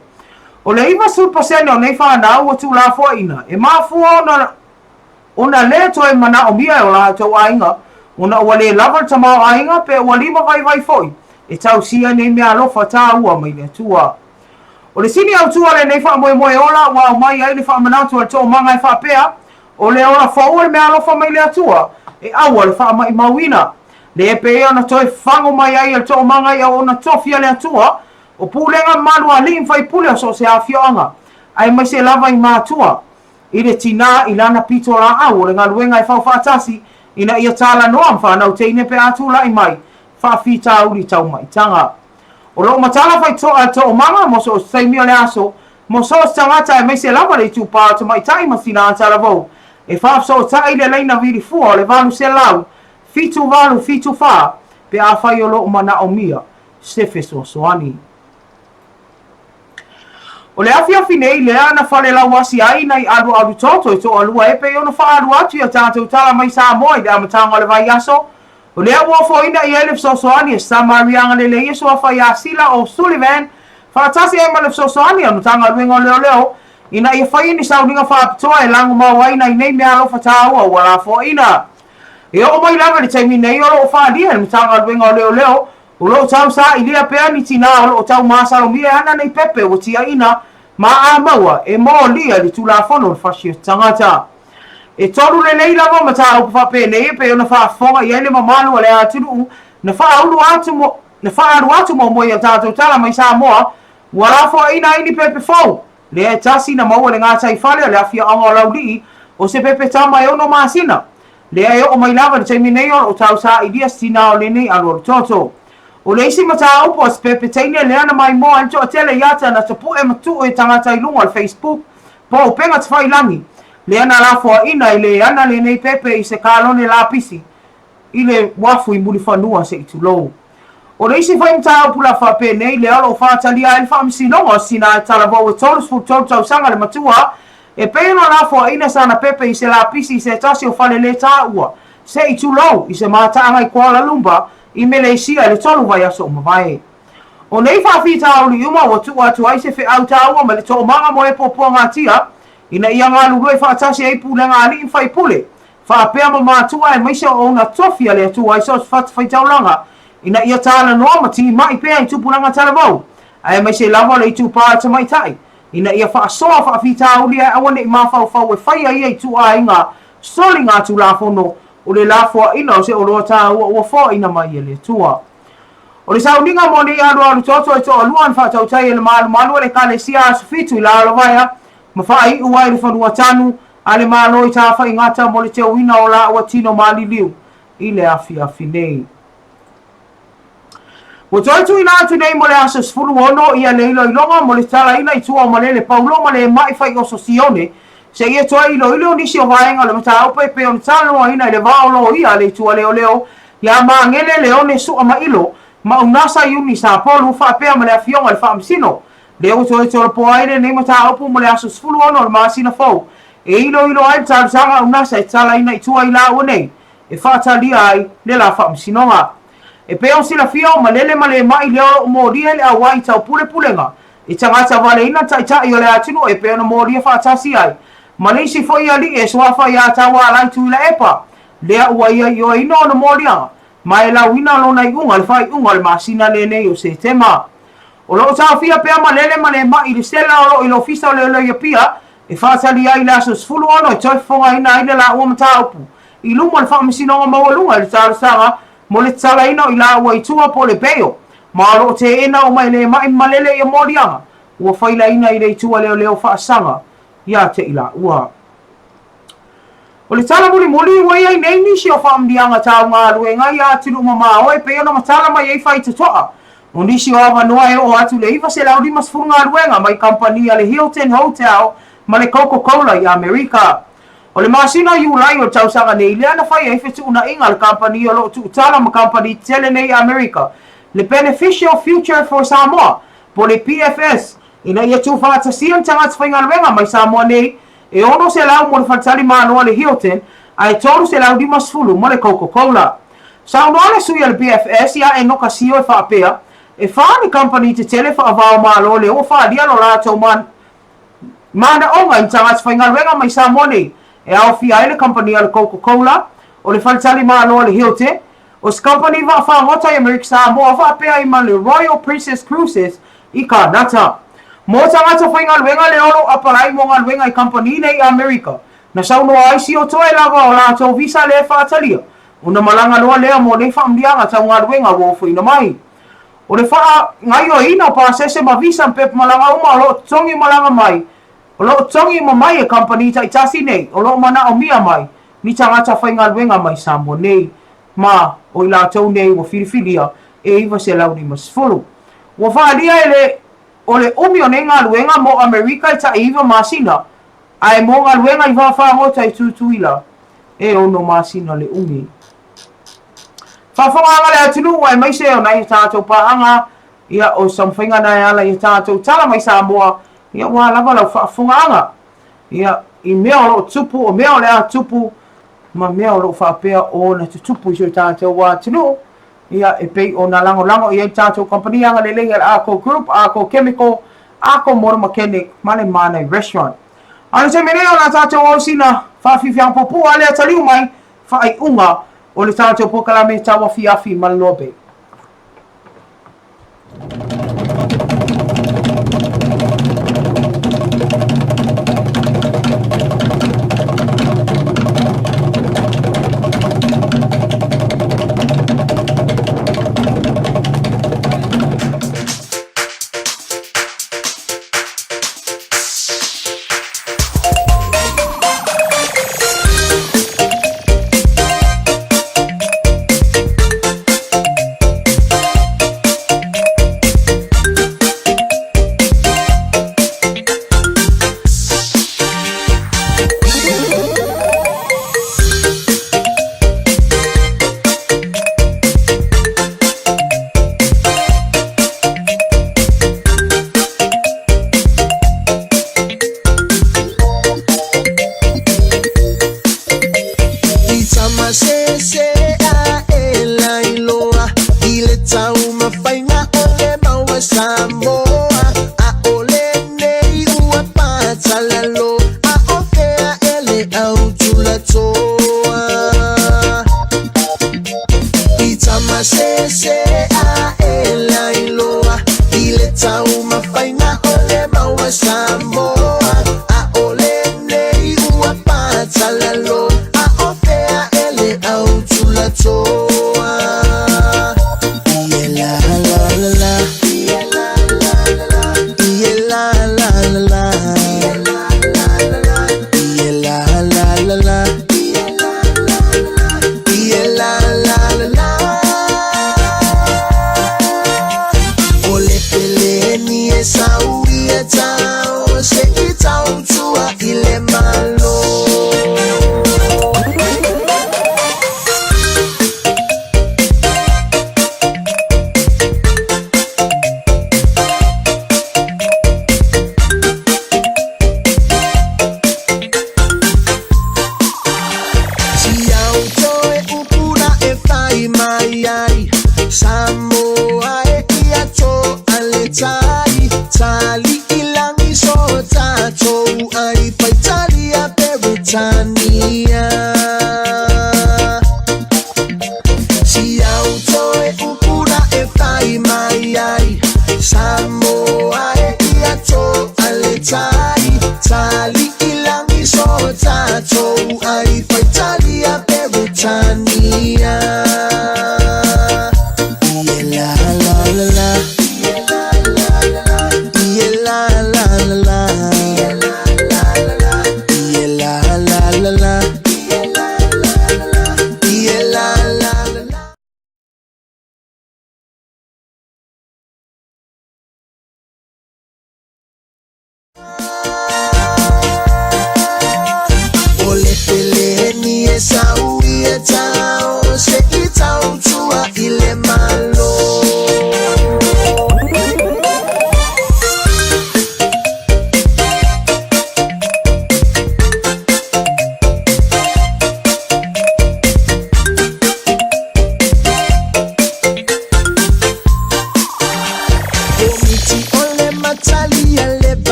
O le 90% o nei fanau ua tuulafoaiina, e mafua ona ona lē toe manaomia e o latou aiga, ona ua lē lava le tamaoaiga pe ua lima vaivai foi e tausia nei meaalofa tāua mai le Atua. O le sini autu o lenei faamoemoe ola ua aumai ai le faamanatu a le Toomaga e faapea, O le ola fou o le meaalofa mai le Atua, e aua le faamaimauina. Lē pei ona toe fago mai ai e le Toomaga i auauna tofi a le Atua, o pulega mamalu a alii ma faipule o so o se afioaga, aemaise lava i matua, i le tinā i lana pitolaau o le galuega e faufaatasi ina ia talanoa ma fanau teine pe a tulai mai faafitauli taumaitaga. O lo o matala faitotoa e le Toomaga mo so o se taimi o le aso, mo so o se tagata aemaise lava le itupa o tamaitai ma tinā talavou e faafesootai i le laina vilifua o le 800 7874 pe afai o lo o manaomia se fesoasoani. O le afiafi nei lea na falelauasi ai nai alualu toto e toalua e pei ona faaalu atu i a tatou tala mai Samoa i le amataga o le vaiaso. O lea ua ofoina i ai le fesoasoani a Samaria Agalelei e suafa ia Sila O'Sullivan faatasi ai ma le fesoasoani a le Matagaluega o Leoleo ina ia faia ni sauniga faapitoa e lagomau ai nai nei meaalofa taua ua lafoaiina. E oo mai lava i le taimi nei o lo o faaalia e le Matagaluega o Leoleo O lo o tau sailia pea ni tinā o lo o tau masalomia e ana nei pepe ua tiaina ma a maua e molia i le Tulafono o le Fasi o se Tagata. E tolu lelei lava mataupu faapenei e pei ona faafofoga i ai le mamalu o le atunuu na faaulu atu mo na faaalu atu muamua i a tatou tala mai Samoa ua lafoaiina ai ni pepe fou lea e tasi na maua i le gataifale o le afioaga o Laulii o se pepe tama e ono masina Lea e oo mai lava i le taimi nei o lo o tausailia se tinā o lenei alualu toto. O le isi mataupu a se pepe teine lea na maimoa ai le toatele i ata na tapue ma tuu e tagata i luga o le Facebook po o upega tafailangi, lea na lafoaiina e le ana lenei pepe i se kalone lapisi i le uafu i Mulifanua se i tulou. O le isi foi mataupu la faapenei lea o lo o faatalia ai le faamasinoga o se tinā e talavou e 33 tausaga le matua e pei ona lafoaiina sana pepe i se lapisi i se tasi o fale lē taua se i tulou i se mataaga i Kuala Lumba i Meleisia i le tolu vaiaso o mavae. O nei faafitauli uma ua tuu atu ai se feau taua mai le toomaga mo e puapuagatia ina ia galulue faatasi ai pulega a alii ma faipule faapea ma matua aemaise o ona tofi a le Atua i so o se fatafaitaulaga, ina ia talanoa ma timai pea i tupulaga talavou, aemaise lava o le itupa tamaitai, ina ia faasoa faafitauli ae aua ne i mafaufau e faia ia ituaiga soligatulafono o le lafoaiina o se oloa taua ua foaiina mai e le Atua. O le sauniga mo nei alualu toto e toalua na faatautai e le malumalu o le Ekalesia Aso Fitu i Lalovaea ma faaiu ai le fanua tanu a le Malo i Tafaigata mo le teuina o lāua tino maliliu i le afiafi nei. Ua toe tuuina atu nei mo le aso 16 ia le iloiloga mo le talaina i tua o Malele Paulo ma le ma'i fai oso Sione seia toe iloilo nisi o vaega o le mataupu e pei ona talanoaina i le va o loia a le Itu Leoleo ia Magele Leone Suamailo ma Unasa Iuni Sapolu faapea ma le Afioga i le Faamasino Lea ua toe tolopo ai lenei mataupu mo le aso 16 o le masina fou e iloilo ai le talosaga a UNASA e tatalaina i tua i laua nei e faatalia ai le la faamasinoga. E pei ona silafia o malele ma le ma'i lea o lo o molia i le auai i taupulepulega i tagata valeina le taitai o le atunuu e pei ona molia faatasi ai ma le isi foi alii e suafa ia Taualai Tuilaepa lea ua ia ioeina ona moliaga ma e lauina lona iuga i le faaiuga o le masina lenei o Setema. O lo o taofia pea malele ma le ma'i i le sela o lo o i le Ofisa o Leoleo i Apia e faatali ai i le aso 16 e toe fofogaina ai le laua mataupu i luma o le Faamasinoga Maualuga i le talosaga mo le tatalaina o i laua i tua po o le bail ma o lo o teena uma e le ma'i ma malele ia moliaga ua failaina i le itu a leoleo faasaga ia te i laua. O le tala mulimuli ua i ai nei nisi o faamanuiaga tau galuega i atunuu mamao e pei ona matala mai ai faitotoa. O nisi o avanoa e oo atu le 950 galuega mai kamupani a le Hilton Hotel ma le Coca-Cola i Amerika. O le masina o Iulai o le tausaga nei lea na fai ai fetuunaiga a le kamupani o lo o tuutala ma kamupani tetele nei i Amerika, le Beneficial Future for Samoa, po o le BFS, ina ia tuufaatasia ni tagata faigaluega mai Samoa nei e 600 mo le faletali malo a le Hilton ae 350 mo le Coca-Cola. Saunoa le sui a le BFS ia Enoka Sio e faapea, e fa ni kamupani tetele faavao malo lea ua faaalia lo latou manaoga i ni tagata faigaluega mai Samoa nei e aofia ai le kamupani a le Coca-Cola, o le faletali malo a le Hilton, o se kamupani vaafagota i Amerika Samoa faapea ai ma le Royal Princess Cruises i Kanata. Mo tagata faigaluega lea o lo o apalai mo galuega i kamupani nei i Amerika, na saunoa ai sio toe lava o latou visa lea e faatalia, ona malaga loa lea mo nei faamanuiaga tau galuega ua ofoina mai. O le faagaioina o pasese ma visa ma pepa malaga uma o lo o totogi malaga mai, o lo o totogi uma mai e kamupani taitasi nei o lo o manaomia mai ni tagata faigaluega mai Samoa nei ma o i latou nei ua filifilia e 950. Ua faaalia e le o le umi o nei galuega mo Amerika e tai iva masina, ae mo galuega i vaafagota i Tutuila e ono masina le umi. Faafogaaga le atunuu aemaise o nai a tatou paaga, ia o se taumafaiga na e ala i a tatou tala mai Samoa, ia ua lava lau faafogaaga. Ia, i mea o lo o tupu, o mea o le a tupu, ma mea o lo o faapea ona tutupu i si o tatou atunuu, ia, e pei ona lagolago i ai le tatou kamupani agalelei a le Arco Group, Arco Chemical, Arco Motor Mechanic ma le Manai Restaurant. A o le taimi nei o le a tatou o i sina faafiafiaga puupuu a lea taliu mai faaiuga o le tatou polokalame tauafiafi ma le Loa Bay.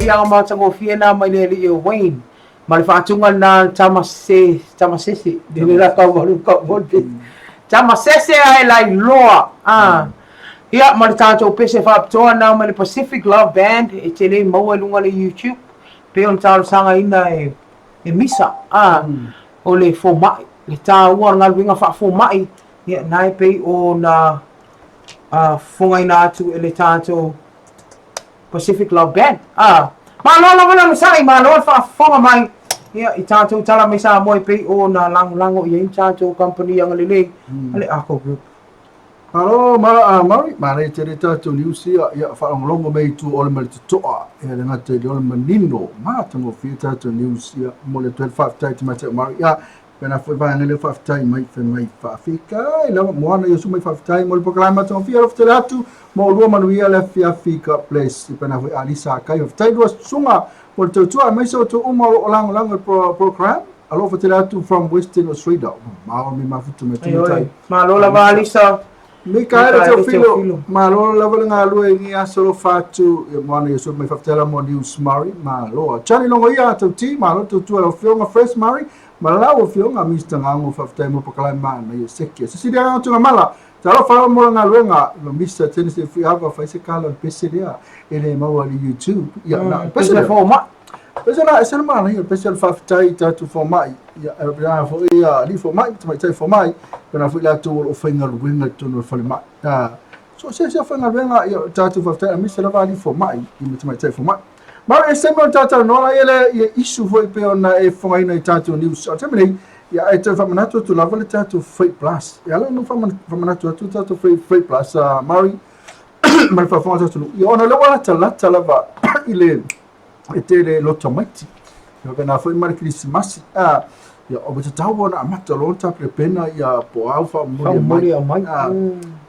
viiaga matagofie lena mai le alii o Wayne ma le faatuga lena Tamasese Tamasese le la tau tau Tamasese ae lailoa a ia ma le tatou pese faapitoa lena mai le Pacific Love Band e tele maua i luga o le YouTube pei ona talosagaina e e misa a o le fomai le taua o le galuega faafomai ia na e pei ona fofogaina atu e le tatou Pacific Love Band. A, malo lava le onosai, malo le faafofoga mai ia i tatou tala mai Samoa e pei ona lagolago i ai le tatou kamupani agalelei a le Arco Group. Malo ma a Maui, manaia tele tatou news ia, ia faalogologo mai i tua o le ma le totoa, ia le gata i le ola manino, matagofie tatou news ia, momoli atu ai le faafetai i Tamaitai o Maui, ia Pena foi vaega lea faafetai mai fai mai faafetai lava moana Iesu mai faafetai mo le polokalame matagofie alofa tele atu mo lua manuia le afiafi God bless pena foi Alisa Akai faafetai lua susuga mo le tautua aemaise outou uma o lo o lagolago i le program alofa tele atu from Western Australia mao me mafuta mai tamatai Malo lava Alisa Mikaele Teofilo, malo lava le galue i ni aso alofa atu ia moana Iesu mai faafetai lava mo news Murray, malo. Charlie Longoia Tauti, malo tautua lau afioga Fresh Murray, ma lau afioga Mister Gago, faafetai mo polokalame manaia seke. Cecilia Gago Tugamala, talofa lava mo le galuega, ma Mister Tennessee Fuiava, fai se kala o le pese lea, e le maua i le YouTube. Ia, na, le pese lea. Pese la, ese le manaia, le pese o le faafetai i tatou fomai, ia, e pena foi ia alii fomai, tamaitai fomai, pena foi latou o lo o faigaluega i totonu o le falemai. So, se se faigaluega, ia, tatou faafetai, aemaise lava alii fomai, ia ma tamaitai fomai. Ma e se mo talanoa la ia le ia issue foi pei ona e fofogaina i tatou news. O le taimi nei, ia e toe faamanatu atu lava le tatou Freight Plus. E ala ona faamanatu atu le tatou Freight Plus, Murray, ma le faafofoga a le tatou atunuu. Ia ona o lea ua latalata lava i le e tele loto maiti. Ia faapena foi ma le Kerisimasi. A, ia ua tatau ona amata loa ona tapenapena ia po o a faamomoli aumai. A,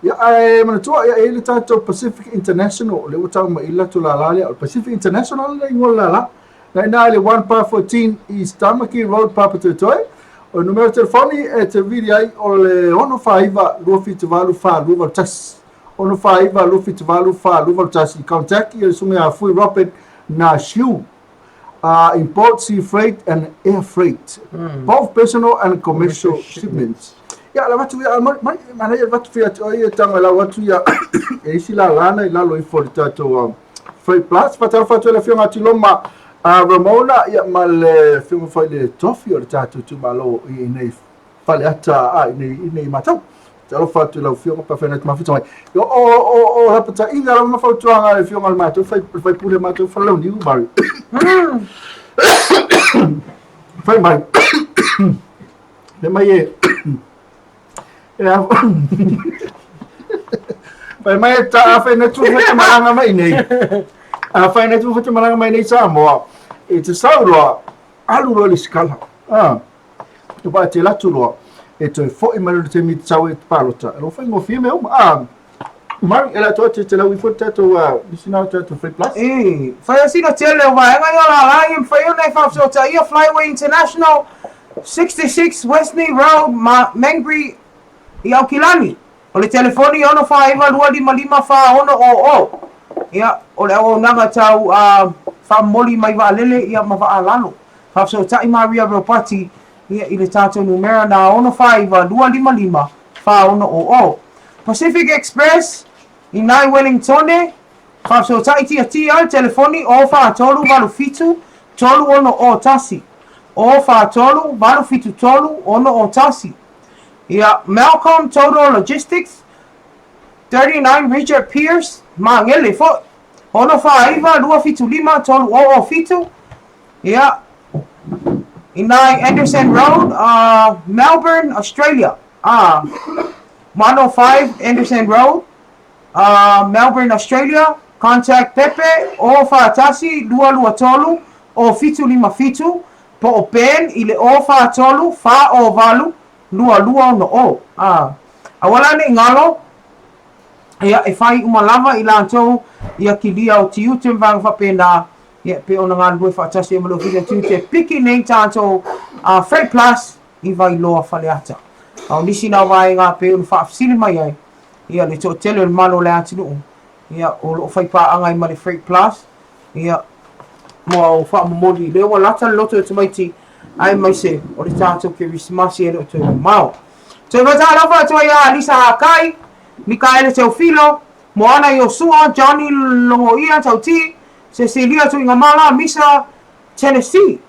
ia ae manatua ia e i ai le tatou Pacific International, lea ua tau mai i le latou lala lea. O le Pacific International le igoa o le lala. Na ina i le 1/14 East Tamaki Road, Papatoetoe. O le numera telefoni e te vili ai o le 649 278 4281. 649 278 4281. Contact ia le susuga ia Fui Robert Nashiu. Import, sea freight and air freight. Both personal and commercial shipments. Ia, la vatu ia, mai, mai, manaia le vatu fia atu ai e tanga lau atu ia, e isi la lana i lalo ifo o le tatou Freight Plus. Faatalofa atu ai le afioga atu i Loma Ramona, ia, ma le afioga foi le tofi o le tatou itumalo i inei Faleata a i nei matau. Talofa atu i lau Afioga pe afai na te mafuta mai. O, o, o, o lapataiga lava ma fautuaga a le Afioga i le matou fai, faipule matou Falelauniu Murray. Fai mai. Fai mai e. E a. Fai mai e ta afai na tu fai te malanga mai nei. Afai na tu fai te malanga mai nei Samoa. E te sau loa, alu loa le sikala. Ah. Te wā te latu loa, e toe fo'i mai le taimi te tau e te pālota. E lo whaingofie mea uma. Ah, Murray, e la toa te te lau ifo te tātou, nisi nā o tātou Freight Plus. E, whai asina tele o vaega ia la la ia mwhai ona e whawhiota ia Flyway International 66 Westney Road, Ma, Mangere i Aukilani. O le telefoni 649 255 4600. Ia, o le auaunaga tau faamomoli mai vaalele ia ma vaalalo. Faafesootai Maria Ropati ia i le tatou numera na 649 255 4600. Pacific Express i nai Wellingtone, faafesootai tiatia le telefoni 0 4 3 8 7 3 6 0 1. 0 4 3 8 7 3 6 0 1. Ia, Malcolm Total Logistics, 39 Richard Pearce, Magele foi, 649 275 307. Ia, i nai Anderson Road, Melbourne, Australia. 105 Anderson Road, Melbourne, Australia. Contact Pepe, 041 223 0757, po o Ben i le 043 408 2260. Aua la ne i galo, ia, e fai uma lava i latou ia kilia o tiute ma vaega faapena, ia, e pei ona galulue faatasi ai ma le Ofisa o Tiute e piki nei tatou Freight Plus i Vailoa Faleata. A o nisi na o vaega e pei ona faafesili mai ai, ia, le toatele o le malo o le atunuu, ia, o lo o faipaaga ai ma le Freight Plus, ia, mo au faamomoli lea ua lata le loto e tamaiti aemaise o le tatou Kerisimasi e le o toe mamao. Toe faatalofa atu ai ia Alisa Hakai, Mikaele Teofilo, Moana Iosua, Johnny Logoia Tauti, Cecilia Tuigamala, Misa Tennessee,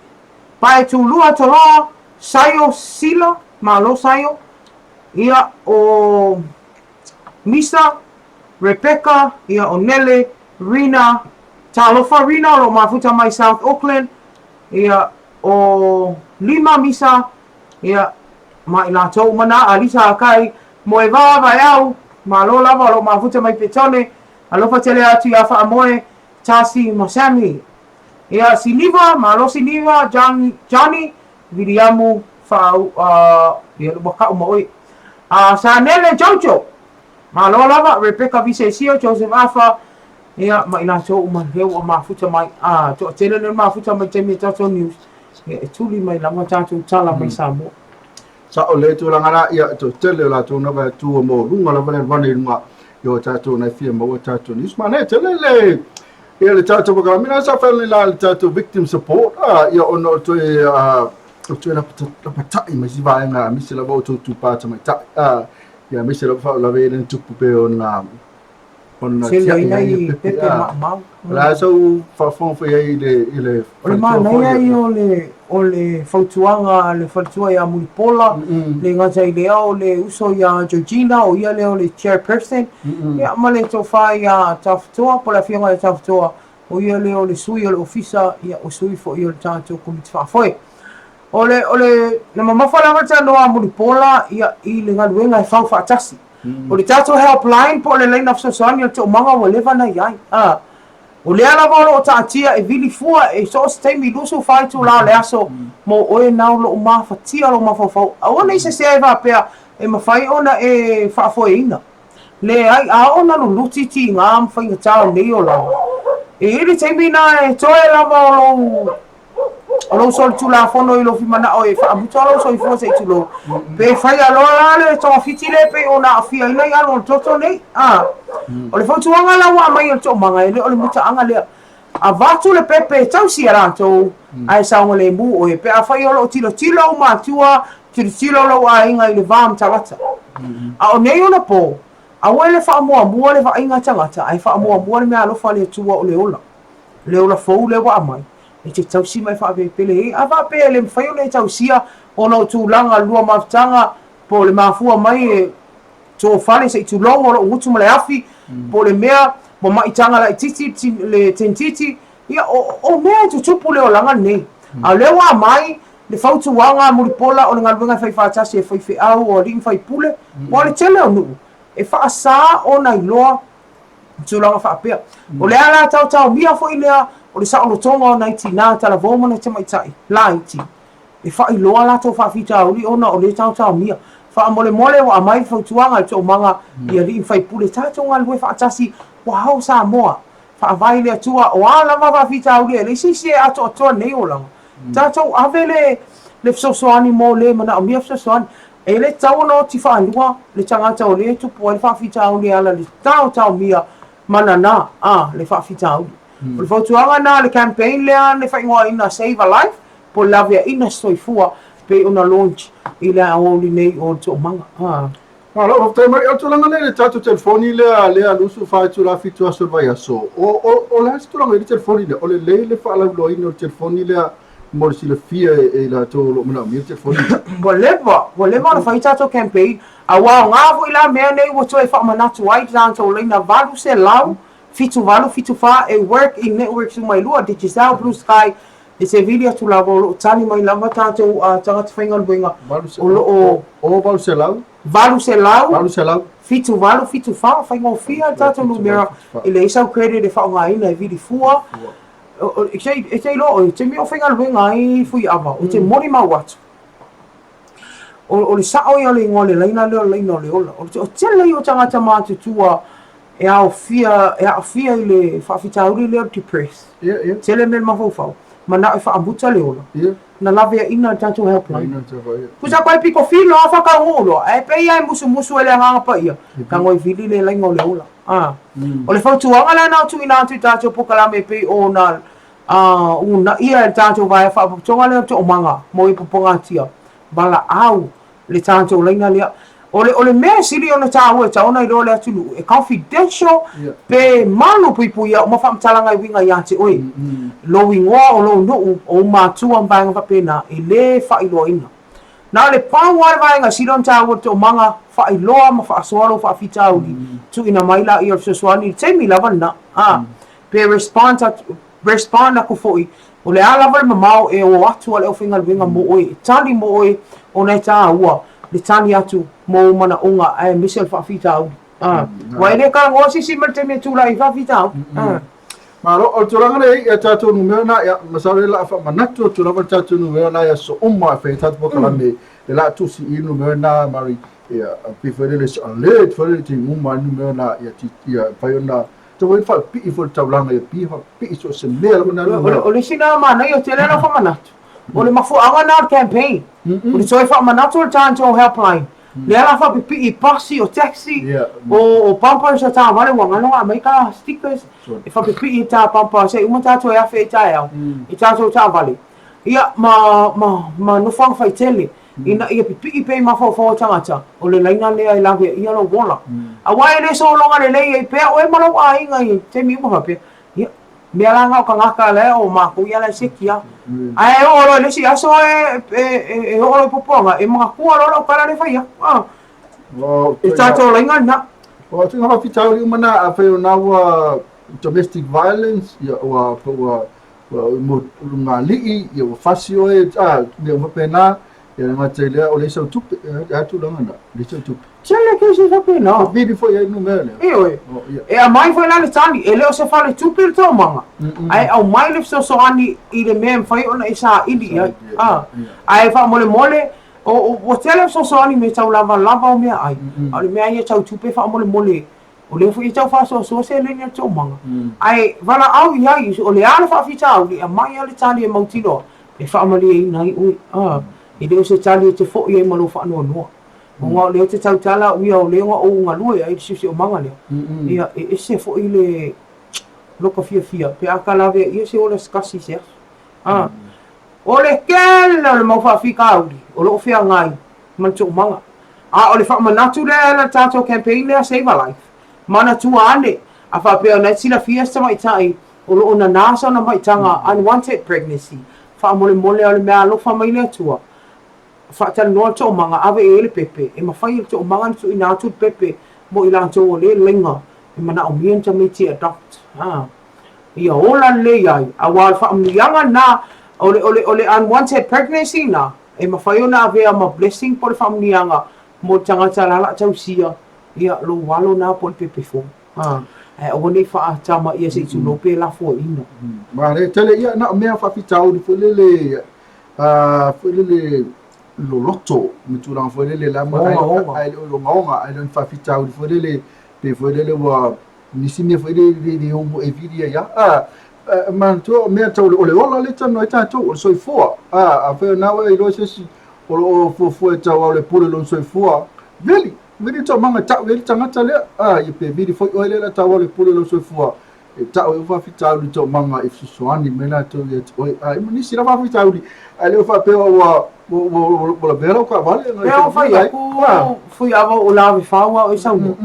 Pae Tulua Toloa, Saio Sila, malo Saio, ia o Misa, Rebecca, ia o Nele, Rina, Talofa Rina o lo o mafuta mai South Auckland, ia o Lima Misa, ia ma i latou uma na, Alisa Akai, Moevaa Vaeau, malo lava o lo o mafuta mai Petone, alofa tele atu ia Faamoe, Tasi ma Sammy. Ia Siliva, malo Siliva, Johnny, Johnny Viliamu Faau, ia ua kau ma oe. Sanele Jojo, Malo lava, Rebecca Visesio, Joseph Afa, ia, ma i latou uma lea ua mafuta mai. A, toatele lea mafuta mai taimi e tatou news, ia, e tuli mai lava tatou tala mai Samoa. Sao le tulaga la, ia, toatele o latou na vae atu ua maualuga lava le aluana i luga i o tatou na e fia maua tatou news. Manaia tele le, ia le tatou polokalame la sa fai la le tatou victim support, a, ia, ona o toe, a, o toe lapatai mai si vaega aemaise lava o outou tupā tamaitai, a, Ia aemaise lava faalavelave le tupu pei ona ona tiai ai e pepe maumau. O le a sau faafofoga foi ai i le i le O le manaia ia o le o le fautuaga a le faletua ia Mulipola, le gata i lea o le uso ia Georgina o ia lea o le chairperson, ia ma le tofa ia Tafitoa po o le afioga ia Tafitoa, o ia lea o le sui o le ofisa, ia o sui foi o le tatou komiti faafoe. O le, o le, na mamafa lava le talanoa a Mulipola ia, i le galuega e fau faatasi. O le tatou helpline po o le laina fesoasoani o le toomaga ua leva na i ai. A, o lea lava o lo o taatia e vili fua e so o se taimi 24 itula o le aso mo oe na o lo o mafatia lou mafaufau. Aua ne i sese ai faapea e mafai ona e faafoeina. Leai, a oo na luluti tiga ma faigata o nei olaga, e i ai le taimi na e toe lava o lou o lou solitulafono i lou fimanao e faamuta lou soifua se i tulou, pe faia loa la le togafiti lea pei ona aafiaina i alo o le toto nei. A, o le fautuaga la ua aumai e le toomaga, e le o le mutaaga lea. Avatu le pepe e tausi e latou, ae saogalemu oe pe afai o lo o tilotilo ou matua, tilotilo lou aiga i le va ma tagata. A o nei ona po, aua le faamuamua le vaaiga a tagata, ae faamuamua le meaalofa a le Atua o le ola, le ola fou lea ua aumai, e te tausi ma e faapelepele ai. A faapea e le mafai ona e tausia ona o tulaga lua mafutaga po o le mafua mai e tofale se i tulou o lou gutu ma le afi, po o le mea ua maitaga laitiiti le tentiti, ia, o, o mea e tutupu le olaga lenei. A o lea ua aumai le fautuaga a Mulipola o le galuega e fai faatasi e faifeau, o alii ma faipule, aua o le tele o nuu e faasa ona iloa tulaga faapea. O le ala taotaomia foi lea o le saolotoga o nai tinā talavou ma nai tamaitai laiti e faailoa latou faafitauli ona o lea taotaomia. Faamolemole ua aumai le fautuaga i le toomaga i alii ma faipule tatou galulue faatasi ua ao Samoa faavae i le Atua o a lava faafitauli e leai se isi e atoatoa nei olaga. Tatou ave le le fesoasoani mo le manaomia fesoasoani. E le tatau ona oti faalua le tagata o lea e tupu ai le faafitauli e ala i le taotaomia ma nana a le faafitauli. O le fautuaga lena a le campaign lea na faaigoaina Save a Life po o le laveaiina se soifua pei ona launch i le aoauli nei o le toomaga. A. Malo, faafetai mai. O le tulaga lea i le tatou telefoni lea, lea 24 itula 7 aso o le vaiaso, o, o, o le a se tulaga i le telefoni lea? O lelei le faalauiloaina o le telefoni lea mo le silafia e, e i latou o lo o manaomia le telefoni lea? Ua leva, ua leva ona fai tatou campaign, a ua aoga foi la mea nei ua toe faamanatu ai le tatou laina 800 78 74 e work i networks uma e lua, Digicel, Blue Sky, E te vili atu lava o lo o tali mai lava tatou tagata faigaluega o lo o. O 800. 800. 800. 78 74, faigofie le tatou numera e leai sau credit e faaaogaina e vili fua. E te iloa oe, taimi o faigaluega ai Fuiava, ou te molimau atu, o le sao ia o le igoa o le laina lea o le laina o le ola. O le toatele ia o tagata matutua e aofia, e aafia i le faafitauli lea o le depress. Ia, ia. Tele mea i le mafaufau, manao e faamuta le ola. Ia. Na laveaina e le tatou helpline. Laina te vai. Pusa koe piko filo a whakaunguu loa, ae pei a e musumusu e le agaga paia, ka ngoi vili le laina o le ola. A. O le fautuaga la na o tuuina atu i tatou polokalame e pei ona Uunaia e le tatou Vaea Faapotopotoga lea o le Toomaga mo e Popogatia, valaau le tatou laina lea. O le, o le mea e sili ona taua e tatau ona iloa e le atunuu, e confidential pe malu puipuia uma faamatalaga e uiga ia te oe. Lou igoa, o lou nuu, o ou matua ma vaega faapena, e le faailoaina. Na o le pau lava le vaega e sili ona taua i le toomaga, faailoa ma faasoa lou faafitauli, tuuina mai laia o le fesoasoani i le taimi lava lena. A, pe respond atu, respond aku foi, o le a lava le mamao e o atu a le aufaigaluega mo oe, e tali mo oe ona e taua le tali atu mo ou manaoga aemaise o le faafitauli. A, aua e le talanoa se isi ma le taimi e tulai ai faafitauli. A. Malo, o le tulaga lea i a tatou numera na, ia, masalo o le a faamanatu atu lava le tatou numera na i aso uma e fai ai tatou polokalame, le la tusi i numera na, Mari, ia, pei foi lele se alert foi lele te uma ai numera na, ia, ti, ia, mafai ona, tau ai faapipii foi le taulaga i Apia, faapipii so o se mea lava na numera. O le isi lena manaia tele lau faamanatu, o le mafuaaga lena o le campaign, o le toe faamanatu o le tatou helpline, Lea la faapipii i pasi o taxi o bumpers o taavale ua galo ona aumai ta stickers e faapipii i ta bumper se i uma tatou e afe ai taeao i tatou taavale ia ma ma ma nofoaga faitele ina ia pipii pea i mafaufau o tagata o le laina lea e laveaia lou ola aua e le sologa lelei ai pea oe ma lou aiga i taimi uma faapea ia Mea la na o tagata la o matou ia la e seki a. Ae oo loa i le isi aso e oo loa i Papuaga, e manatua loa lau tala lea e fai atu. A. E tatou laiga lena. O tulaga faafitauli uma na, afai o na ua domestic violence, ia ua ua ua mo lugalii, ia ua fasi oe, a, mea uma faapena, ia le gata i lea, o leai sau tupe, e a tulaga na, leai sau tupe. Tele kesi faapena. O vili foi ai numera lea. Ioe. E aumai foi la le tali, e le o se faletupe le toomaga, ae aumai le fesoasoani i le mea e mafai ona e saili i ai. A. Ae faamolemole, ua tele fesoasoani i mea tau lavalava o meaai, a o le mea ia tau tupe faamolemole, o lea foi e tau faasoasoa seleni a le toomaga. Ae valaau i ai, o le a le faafitauli, e aumai lava le tali e mautinoa e faamalieina ai oe. A. E le o se tali e te foi ai ma lou faanoanoa. Ona o lea ou te tautala au ia o lea na ou galue ai i le siosiomaga lea, ia e ese foi le loka fiafia pe a talaveaia se ola se tasi i se aso. A, o le tele o le mau faafitauli o lo o feagai ma le toomaga. A o le faamanatu lea e ala i le tatou campaign lea Save a Life, manatua ane, a faapea o na e silafia se tamaitai o lo o nanā sana maitaga unwanted pregnancy, faamolemole o le mea alofa mai le Atua, Faatalanoa le toomaga, ave i ai le pepe, e mafai e le toomaga ona tuuina atu le pepe mo i latou o lea laina e manaomia ni tamaiti e adopt, a ia ola lelei ai, aua o le faamanuiaga lena, o le, o le, o le unwanted pregnancy lena, e mafai ona avea ma blessing po o le faamanuiaga mo le tagata la la tausia, ia, lou alo lena po o le pepe fou. A, ae aua ne i faatamaia se i tulou pe lafoaiina. Manaia tele, ia na o mea faafitauli foi lele foi lele loloto ma tulaga foi lele la ma ai le ogaoga ai le faafitauli foi lele pe foi lele ua nisi mea foi lele le ono e vili ai a manatua o mea tau o le ola le talanoa ai tatou o le soifua a afai o na ua e iloa se isi o lo o fuafua e tau ao le pule lona soifua vili vili toomaga e tau i ai le tagata lea a ia pe vili foi oe lea la tau ao le pule lou soifua E tau ai faafitauli toomaga e fesoasoani mai latou ia te oe. Ai ma nisi lava faafitauli, ae le o faapea ua ua ua lavea lau taavale. Pei ona fai atu Fuiava o lave fau a o e saunoa.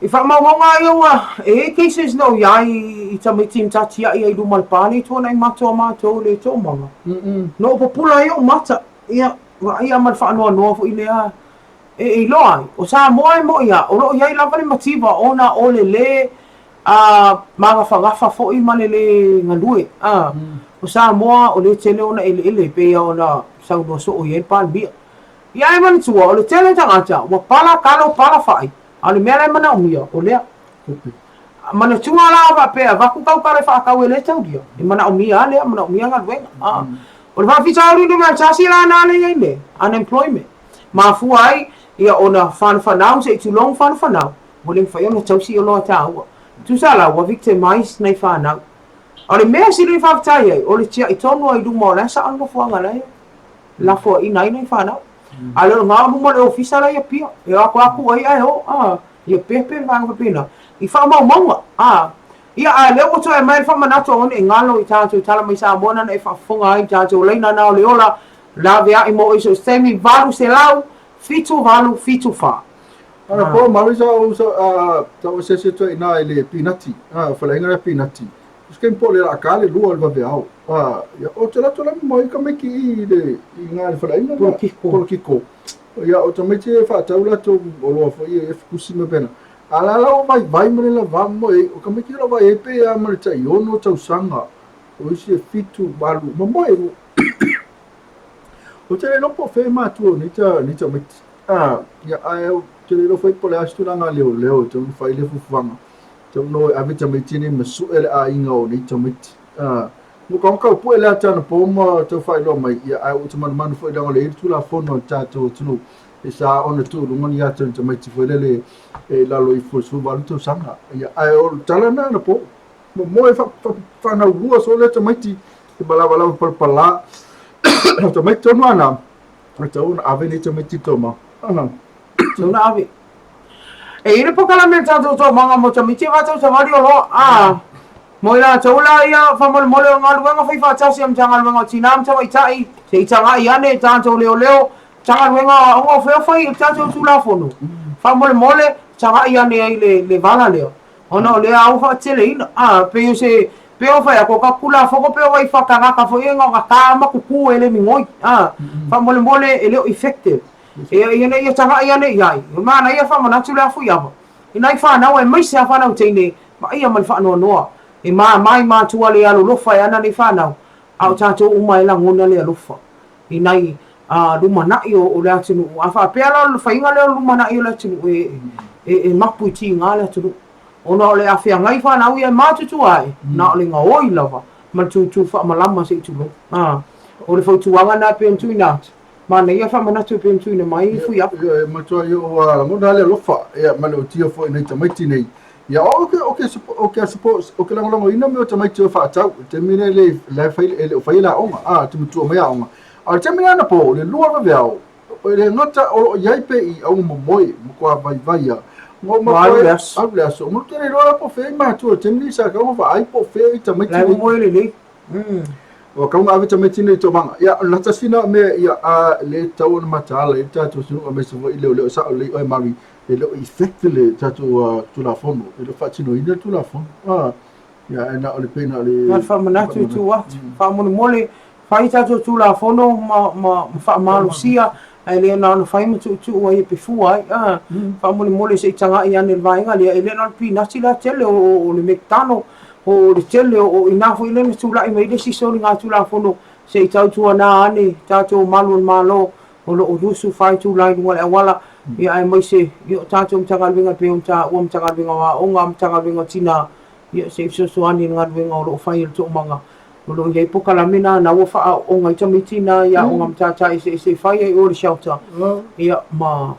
I faamaumauga ia ua e i ai cases na ou i ai i tamaiti na tatiai ai i luma o le pa lea i tuanai matou a matou le toomaga. Na ou pupula ai ou mata, ia vaaia ma le faanoanoa foi lea e iloa ai, o Samoa e mo'i a, o lo o i ai lava le mativa ona o le lē a magafagafa foi ma le lē galue. A, o Samoa o lea e tele ona eleele e pei ona saunoa soo i ai le Palemia. Ia e manatua, o le tele o tagata ua pala talo pala fa'i, a o le mea la e manaomia, o lea. Manatua la faapea, avatu tautala e faatau e lē taulia, e manaomia a lea, manaomia galuega. A, o le faafitauli numera tasi la na lea e i ai nei, unemployment. Mafua ai ia ona whanawhanau se i tulou whanawhanau, ua le mafai ona tausi i oloa taua. Tusa la, ua victimize nai whanau. A o le mea sili ona faafetai ai, o le tiai tonu ai luma o la e sao le nofoaga la e lafoaiina ai nai whanau. A le o le gao luma o le ofisa la i Apia, e o atu atu ai ae o, a, ia pepe ma vaega faapena. I faamaumauga, a. Ia, a lea ua toe aumai le faamanatu aua ne i galo i tatou tala mai Samoa nana e faafofoga ai tatou laina na o le ola laveai mo oe so o se taimi 800 78 74. Ana po malu sa o sa sa o se se toe ina i le pinati a faleaiga le pinati se ke po le la ka le lua le vaveao a ia o te lato la mai ka meki i le i ngā le faleaiga polokiko ia o tamaiti e whaatau latou o loa foi e fukusi ma pena a la la o vai vai ma le lava mo e o ka meki la vai e pe a ma le tai ono tausaga o isi e 7 8 ma mo e o te le lopo fe matua nei ta nei tamaiti a ia ae ou te le iloa foi po o le a se tulaga leoleo e tatau ona fai lea fuafuaga e tatau ona o e ave tamaiti nei ma sue le aiga o nei tamaiti a mo ka tau pue le ata anapo ma tau faailoa mai ia ae ua te manumanu foi leaga o lea e i ai le Tulafono a le tatou atunuu e sa ona tuu i luga ni ata o ni tamaiti foi lele e i lalo ifo i le 18 tausaga ia ae o le tala lena anapo momoe faanaulua solo lea tamaiti e malamalama palapala o tamaiti tonu ana E tatau ona ave nei tamaiti toma. Tatau ona ave. E i ai le polokalame a le tatou toomaga mo tamaiti e vatau savali o loa. A, mo i latou la ia faamolemole o galuega faifaatasi a Matagaluega o Tinā ma Tamaitai, se i tagai ane i tatou leoleo, Matagaluega o Aoga o fea o fai i le tatou Tulafono. Faamolemole, tagai ane ai le, le vala lea. Ona o lea ua faateleina. A, pei o se, pei o fai atu, o ka Tulafono pei o vai whakaraka foi e ngā kā ma kuku e le mingoi. A, faamolemole e le o effective. E ia nei ia tagai ane i ai. O manaia faamanatu le afu i ava. I nai whanau aemaise a whanau teine, vaaia ma le faanoanoa. E māmā i mātua le alolofa e ana nei whanau, a o tātou uma e lagona le alofa. I nai lumanai o le atunuu. A faapea la o le faiga lea o le lumanai o le atunuu e, e, e mapu i tiga le atunuu. Ona o le a feagai fanau ia e matutua ae, na o le gaoi lava ma le tūtū faamalama se i tulou. A, o le fautuaga lena e pei ona tuuina atu. Manaia faamanatu e pei ona tuuina mai i Fuiava. Ia, e matua ia ua lagona le alofa, ia, ma le otia foi i nai tamaiti nei. Ia, o ke, o ke, o ke, o ke lagolagoina mea o tamaiti o faatau, i taimi nei le, le fai, e le o fai le aoga, a, te matua mai aoga. A o le taimi lena po, le lua vaveao, e le gata o lo o i ai pe i auga momoe, matua vaivai a. Ngo ma Alu le aso. Alu le aso. Ngo te le iloa la po o fea i matua, i taimi nei sa kau vaai po o fea i tamaiti nei. La e momoe lelei. Ua kau ave tamaiti nei i toomaga. Ia, o le tasi lena mea ia a le tatau ona mataala ai le tatou atunuu aemaise foi i leoleo sao lelei oe Marie, e le o effect le tatou Tulafono, e le o faatinoina le Tulafono. Ia, ae na o le pei na o le... Na o le faamanatu e tuu atu. Faamolemole, fai tatou Tulafono ma, ma, ma faamalosia, ae le na ona fai ma tuutuu ai e pefua ai. A, faamolemole se i tagai ane i le vaega lea, e le na o le pinati la tele o, o, o le McDonald, o le tele o, o i ina foi lea na tulai mai le isi soligatulafono se i tautuana ane tatou malu o le Malo o lo o 24 itula i luga o le auala, ia aemaise ia o tatou Matagaluega e pei ona taua, Matagaluega o Aoga, Matagaluega o Tina, ia se i fesoasoani i le galuega o lo o fai e le Toomaga. O lo o i ai polokalame na na ua faaooga ai tamaiti na i aoga matata eseese e fai ai i o i le shelter, ia ma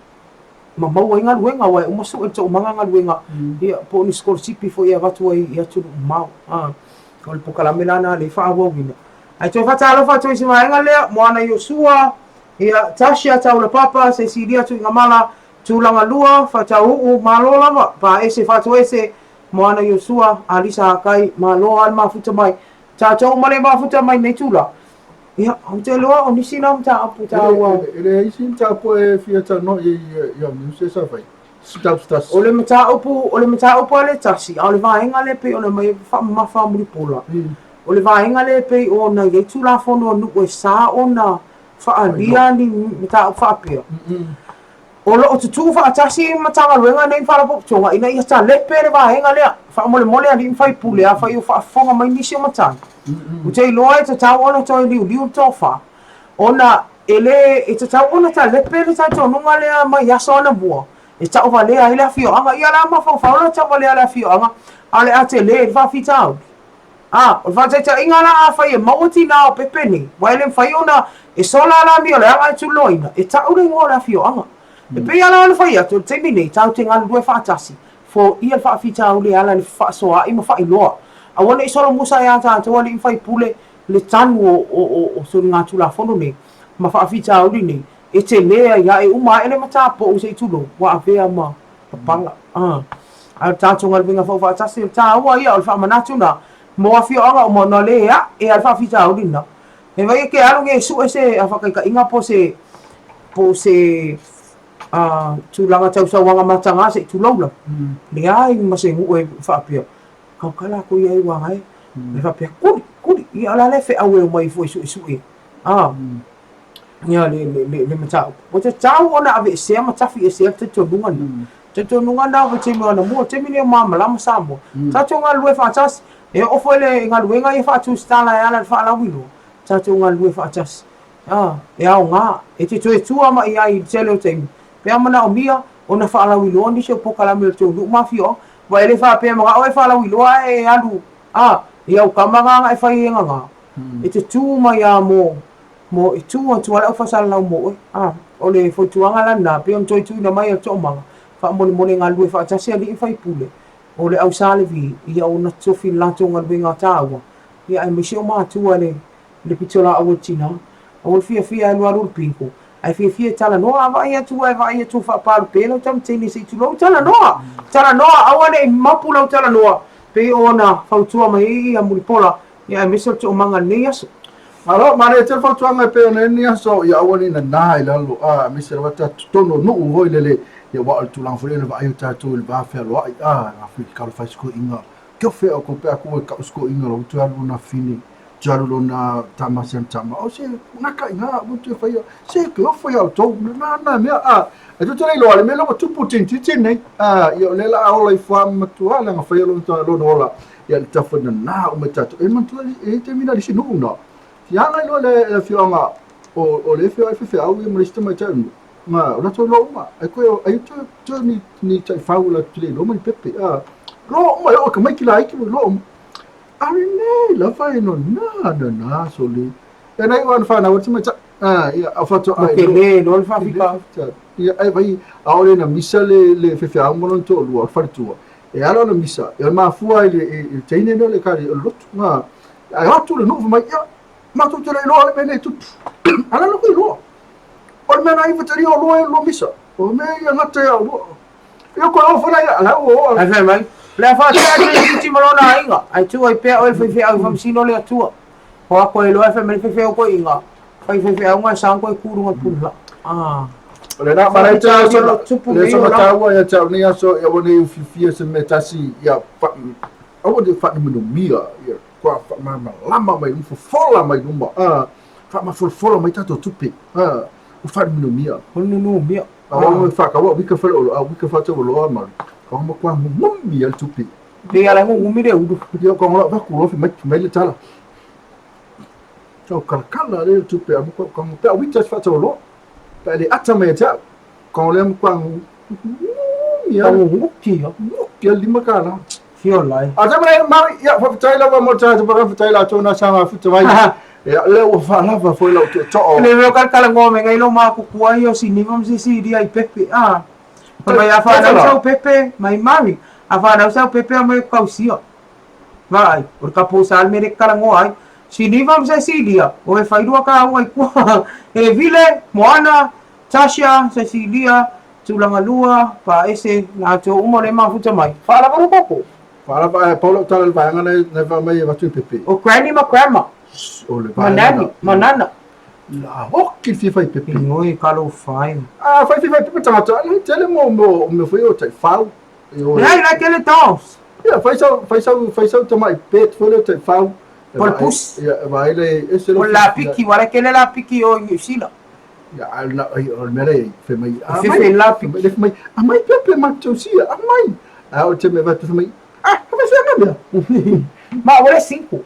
ma maua ai galuega aua e uma sue le toomaga galuega, ia po o ni sikolasipi foi e avatu ai i atunuu mamao. A, o le polokalame la lena lea e faaauauina. Ae toe faatalofa atu i se vaega lea, Moana Iosua, ia, Tasha Taulapapa, Cecilia Tuigamala, Tulaga Lua, Fatau'u, malo lava, Paese Fatoese, Moana Iosua, Alisa Hakai, malo lava le mafuta mai. Tatou uma le mafuta mai nei tulaga. Ia, ou te iloa o nisi na mataupu taua. E leai isi mataupu e fia talanoa i ai i au news ia sa fai. O le mataupu, o le mataupu lava lea e tasi, a o le vaega lea e pei ona aumai e faamamafa mulipola, o le vaega lea e pei ona i ai Tulafono a nuu e sa ona faaalia ni mataupu faapea. O lo o tutū faatasi Matagaluega nei ma Faalapotopotoga ina ia talepe le vaega lea. Faamolemole alii ma faipule, afai o faafofoga mai nisi o matai, ou te iloa e tatau ona toe liuliu le tofa, ona e le, e tatau ona talepe le talitonuga lea mai aso anamua e tauvalea ai le afioaga. Ia o le a mafaufau la tauvalea le afioaga, a o le a tele ai le faafitauli. A, o le faataitaiga la, afai e maua tinā o pepe nei, aua e le mafai ona, e sola la amioleaga e tuliloaina, e tau le igoa o le afioaga. E pei lava la ona fai atu, o le taimi nei, tatou te galulue faatasi, foia le faafitauli e ala i le fefaasoaai ma faailoa. Aua ne i solomusa ia tatou alii ma faipule le tanu o, o, o, o soligatulafono nei ma faafitauli nei, e tele ai lava, e uma ae le matapou se i tulou, ua avea ma papala. A. A o le tatou galuega faufaatasi o le taua ia o le faamanatu na mo afioaga uma ona le a'e a le faafitauli lena. E vai e ke alu nei e sue se faataitaiga po o se po o se tulaga tau sauaga mataga se i tulou lava. Leai ma se nuu e faapea, Kau lakou ia e uaga e. E faapea, Kuli, kuli, ia o le a lea feau e omai fua e suesue ia le mataupu. Ua tatau ona aveesea ma tafiesea le talitonuga lena. Talitonuga lena o vaitaimi o anamua, o le taimi lenei o malamalama Samoa. Tatou galulue faatasi. E oo foi le galuega ia faatusitala e ala i le faalauiloa, tatou galulue faatasi. E aoga, e te toe tua mai ai i le tele o taimi, pe a manaomia ona faalauiloa nisi o polokalame o le tou nuu ma afioaga. Aua e le faapea e manao e faalauiloa ae e alu a i au tama na na e fai ai gagā. E te tu mai lava mo mo e tu atu lava le aufaisalalao mo oe. A o le fautuaga la lena pei ona toe tuuina mai e le Toomaga, faamolemole galulue faatasi alii ma faipule o le au Sa Levi ia ona tofi le latou galuega taua ia aemaise o matua le le pitolaau a le tina. Aua le fiafia e alualu le piko, ae fiafia e talanoa. A vaai atu ua e vaai atu ua faapalupe lau tamateine se i tulou, talanoa! Talanoa! Aua ne i mapu lau talanoa, pei ona fautua mai ai ia Mulipola, ia aemaise o le toomaga i lenei aso. Malo, manaia tele fautuaga e pei ona i ai lenei aso, ia aua ne i nana i lalo, a, aemaise lava tatou totonu o nuu foi lele, ia aua o le tulaga foi lele e vaai o tatou i le va fealoai, a, na fui kalo fai sikoiga, kiofe o ko pe aku e kau sikoiga lo tu alu na fini. Tualu lona tama se tama o se naka inga mo te whaia se ke ofo ia tou na na mea a e tu tele loa le mea ua tupu tin tin tin nei a ia o le la ola i fua matua la nga whaia lona lona ola ia le tafa na na o me tatou e mantua e te mina le sinu na ia ngai loa le le fioanga o o le fio e fe au ia mo le sitama i tau nga o la toi lo uma ai koe ai tu tu ni ni tai fau la tele lo mai pepe a lo uma o ka mai ki la iki lo uma Ari nei lava e no na na na soli. E nei wan whanau o tama ah ia a whato ai. Ke le no le whawhika. Ia ai vai a ole na misa le le fefeau mo lona toalua o le faletua. E ala ona misa e mafua i le i teine lea o le kari o le lotu nga ai atu le nuu mai ia matou te le iloa le mea nei tupu. Ala le ko iloa. O le mea na iwa taria o loa e lo misa. O mea ia ngata ia o loa. Ia koe ofa la ia, la ua oa. Ae fai mai, O le a faatea atu i Fiti ma lona aiga, ae tu ai pea oe le faifeau i faamasino le Atua. Hoa koe loa e fai mai le faifeau koe iga, fai faifeauga e sa koe ku luga pulu la. Ah. O le na marae te aso, le so mataua ia te au nei aso, ia ua nei ufiufia se mea tasi, ia fa, aua ne faanuminumia, ia kua faamalamalama mai luma, fofola mai luma, ah, faamafolafola mai tatou tupe, ah, ua faanuminumia. Numinumia. Awa whakawa wika whare olo a wika whata olo a maru. Ka ma kwa ngumi al tupi. Pe ala ngumi le ulu. Ia ka ngora vaku lo mai mai le tala. Tau kala kala le tupi a mo ka mo pe wika whata olo. Pe le ata me ta. Ka le mo kwa ngumi a nguki ya. Nguki lima kala. Fio lai. A ta mai mari ia whakatai lava mo ta te whakatai la tōna sanga futa vai. Ia lea ua faalava foi lau tootoo. Le mea kalakala ngoa me ngai lo makukua ia o siniva ma sisi i pepe a. Fai mai a whanau sau pepe mai mari. A whanau sau pepe a mai kausia. Vaai, o le kapo sa le mere kala ngoa ai. Siniva ma Cecilia, o e whairua ka au ai kua. E Vile, Moana, Tasha, Cecilia, Tulaga Lua, Paese, latou uma o le mafuta mai. Whaalava lo koko. Whaalava, e pau lau tala i le vaega na e fai mai e avatu i pepe. O Granny ma Grandma. O le Ma Nanny, ma Nana. La hoki le fia fai pepe. Inoi kalo fai. A fai fia fai pepe tagata, le tele mo mo mea foi o taifau. Leai, la tele dolls. Ia, fai sau, fai sau, fai sau tamai pet foi lea o taifau. Po le pusi. Ia, vaai le, ese lo. O le lapiki, ua la tele lapiki o Niu Sila. Ia, a na, ai, o le mea lea, fai mai, a mai. Fefe lapiki. Le fai mai, a mai pepe matou sia, a mai. A o te mea vai fai mai, ah, ka fai fea mea. Ma ua le cinco.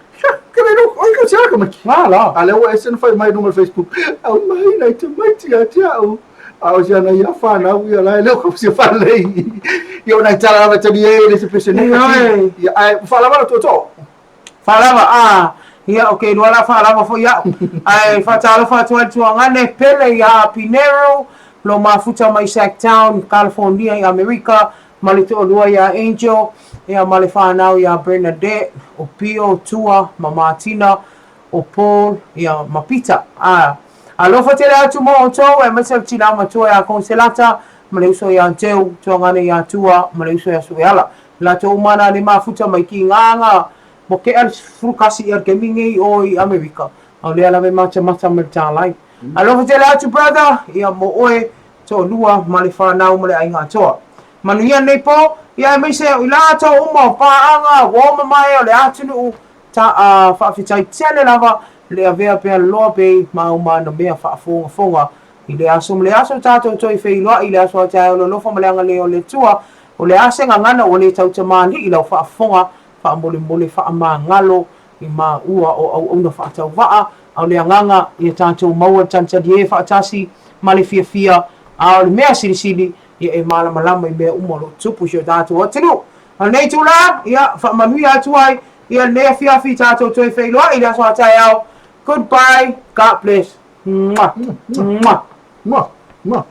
Ke le no, oi ka sia ka maki. La la. A le ua ese na fai mai luga o le Facebook, au mai nai tamaiti ia te au. A o sia nai ia whanau ia la e leo ka sia whanlei. Ia o nai tala lava tani e le se pese nei. Ia ai whalava la toto. Whalava a ia o ke lua la whalava foi au. Ai whatalofa atu ai tuangane pele ia Pinero lo mafuta mai Sacktown, California i Amerika. Ma le toalua iā Angel, ia ma le whanau iā Bernadette, o Pio, Tua, ma Martina, o Paul, ia ma Pita. Ā, alofa tele atu mō outou, aemaise o le tinā matua iā Consolata, ma le uso ia Teu, tuagane ia Tua ma le uso ia Sueala. Latou uma na le mafuta mai ki nganga mo ke al 11 ia ke mingi o i Amerika. A lea lava e matamata ma le tālai. Alofa tele atu brother, ia mo oe, toalua ma le whanau ma le aiga atoa. Manuia nei po, ia aemaise o i latou uma o paaga, uo mamae o le atunuu, ta a faafetai tele lava le avea pea loa bei ma au ma ana mea faafogafoga i le aso ma le aso tatou toe feiloai i le aso a taeao le alofa ma le agalelei o le Atua. O le a se gagana ua le tautamalii lau faafofoga faamolemole faamagalo i maua o auauna faatauvaa, a o le agaga ia tatou maua le talitalie faatasi ma le fiafia, a o le mea silisili, ia e malamalama i mea uma o lo o tupu i si o tatou atunuu. O lenei itula, ia faamanuia atu ai ia lenei afiafi tatou toe feiloai i le aso a taeao. Goodbye, God bless. Mwah, mwah. Mwah, mwah.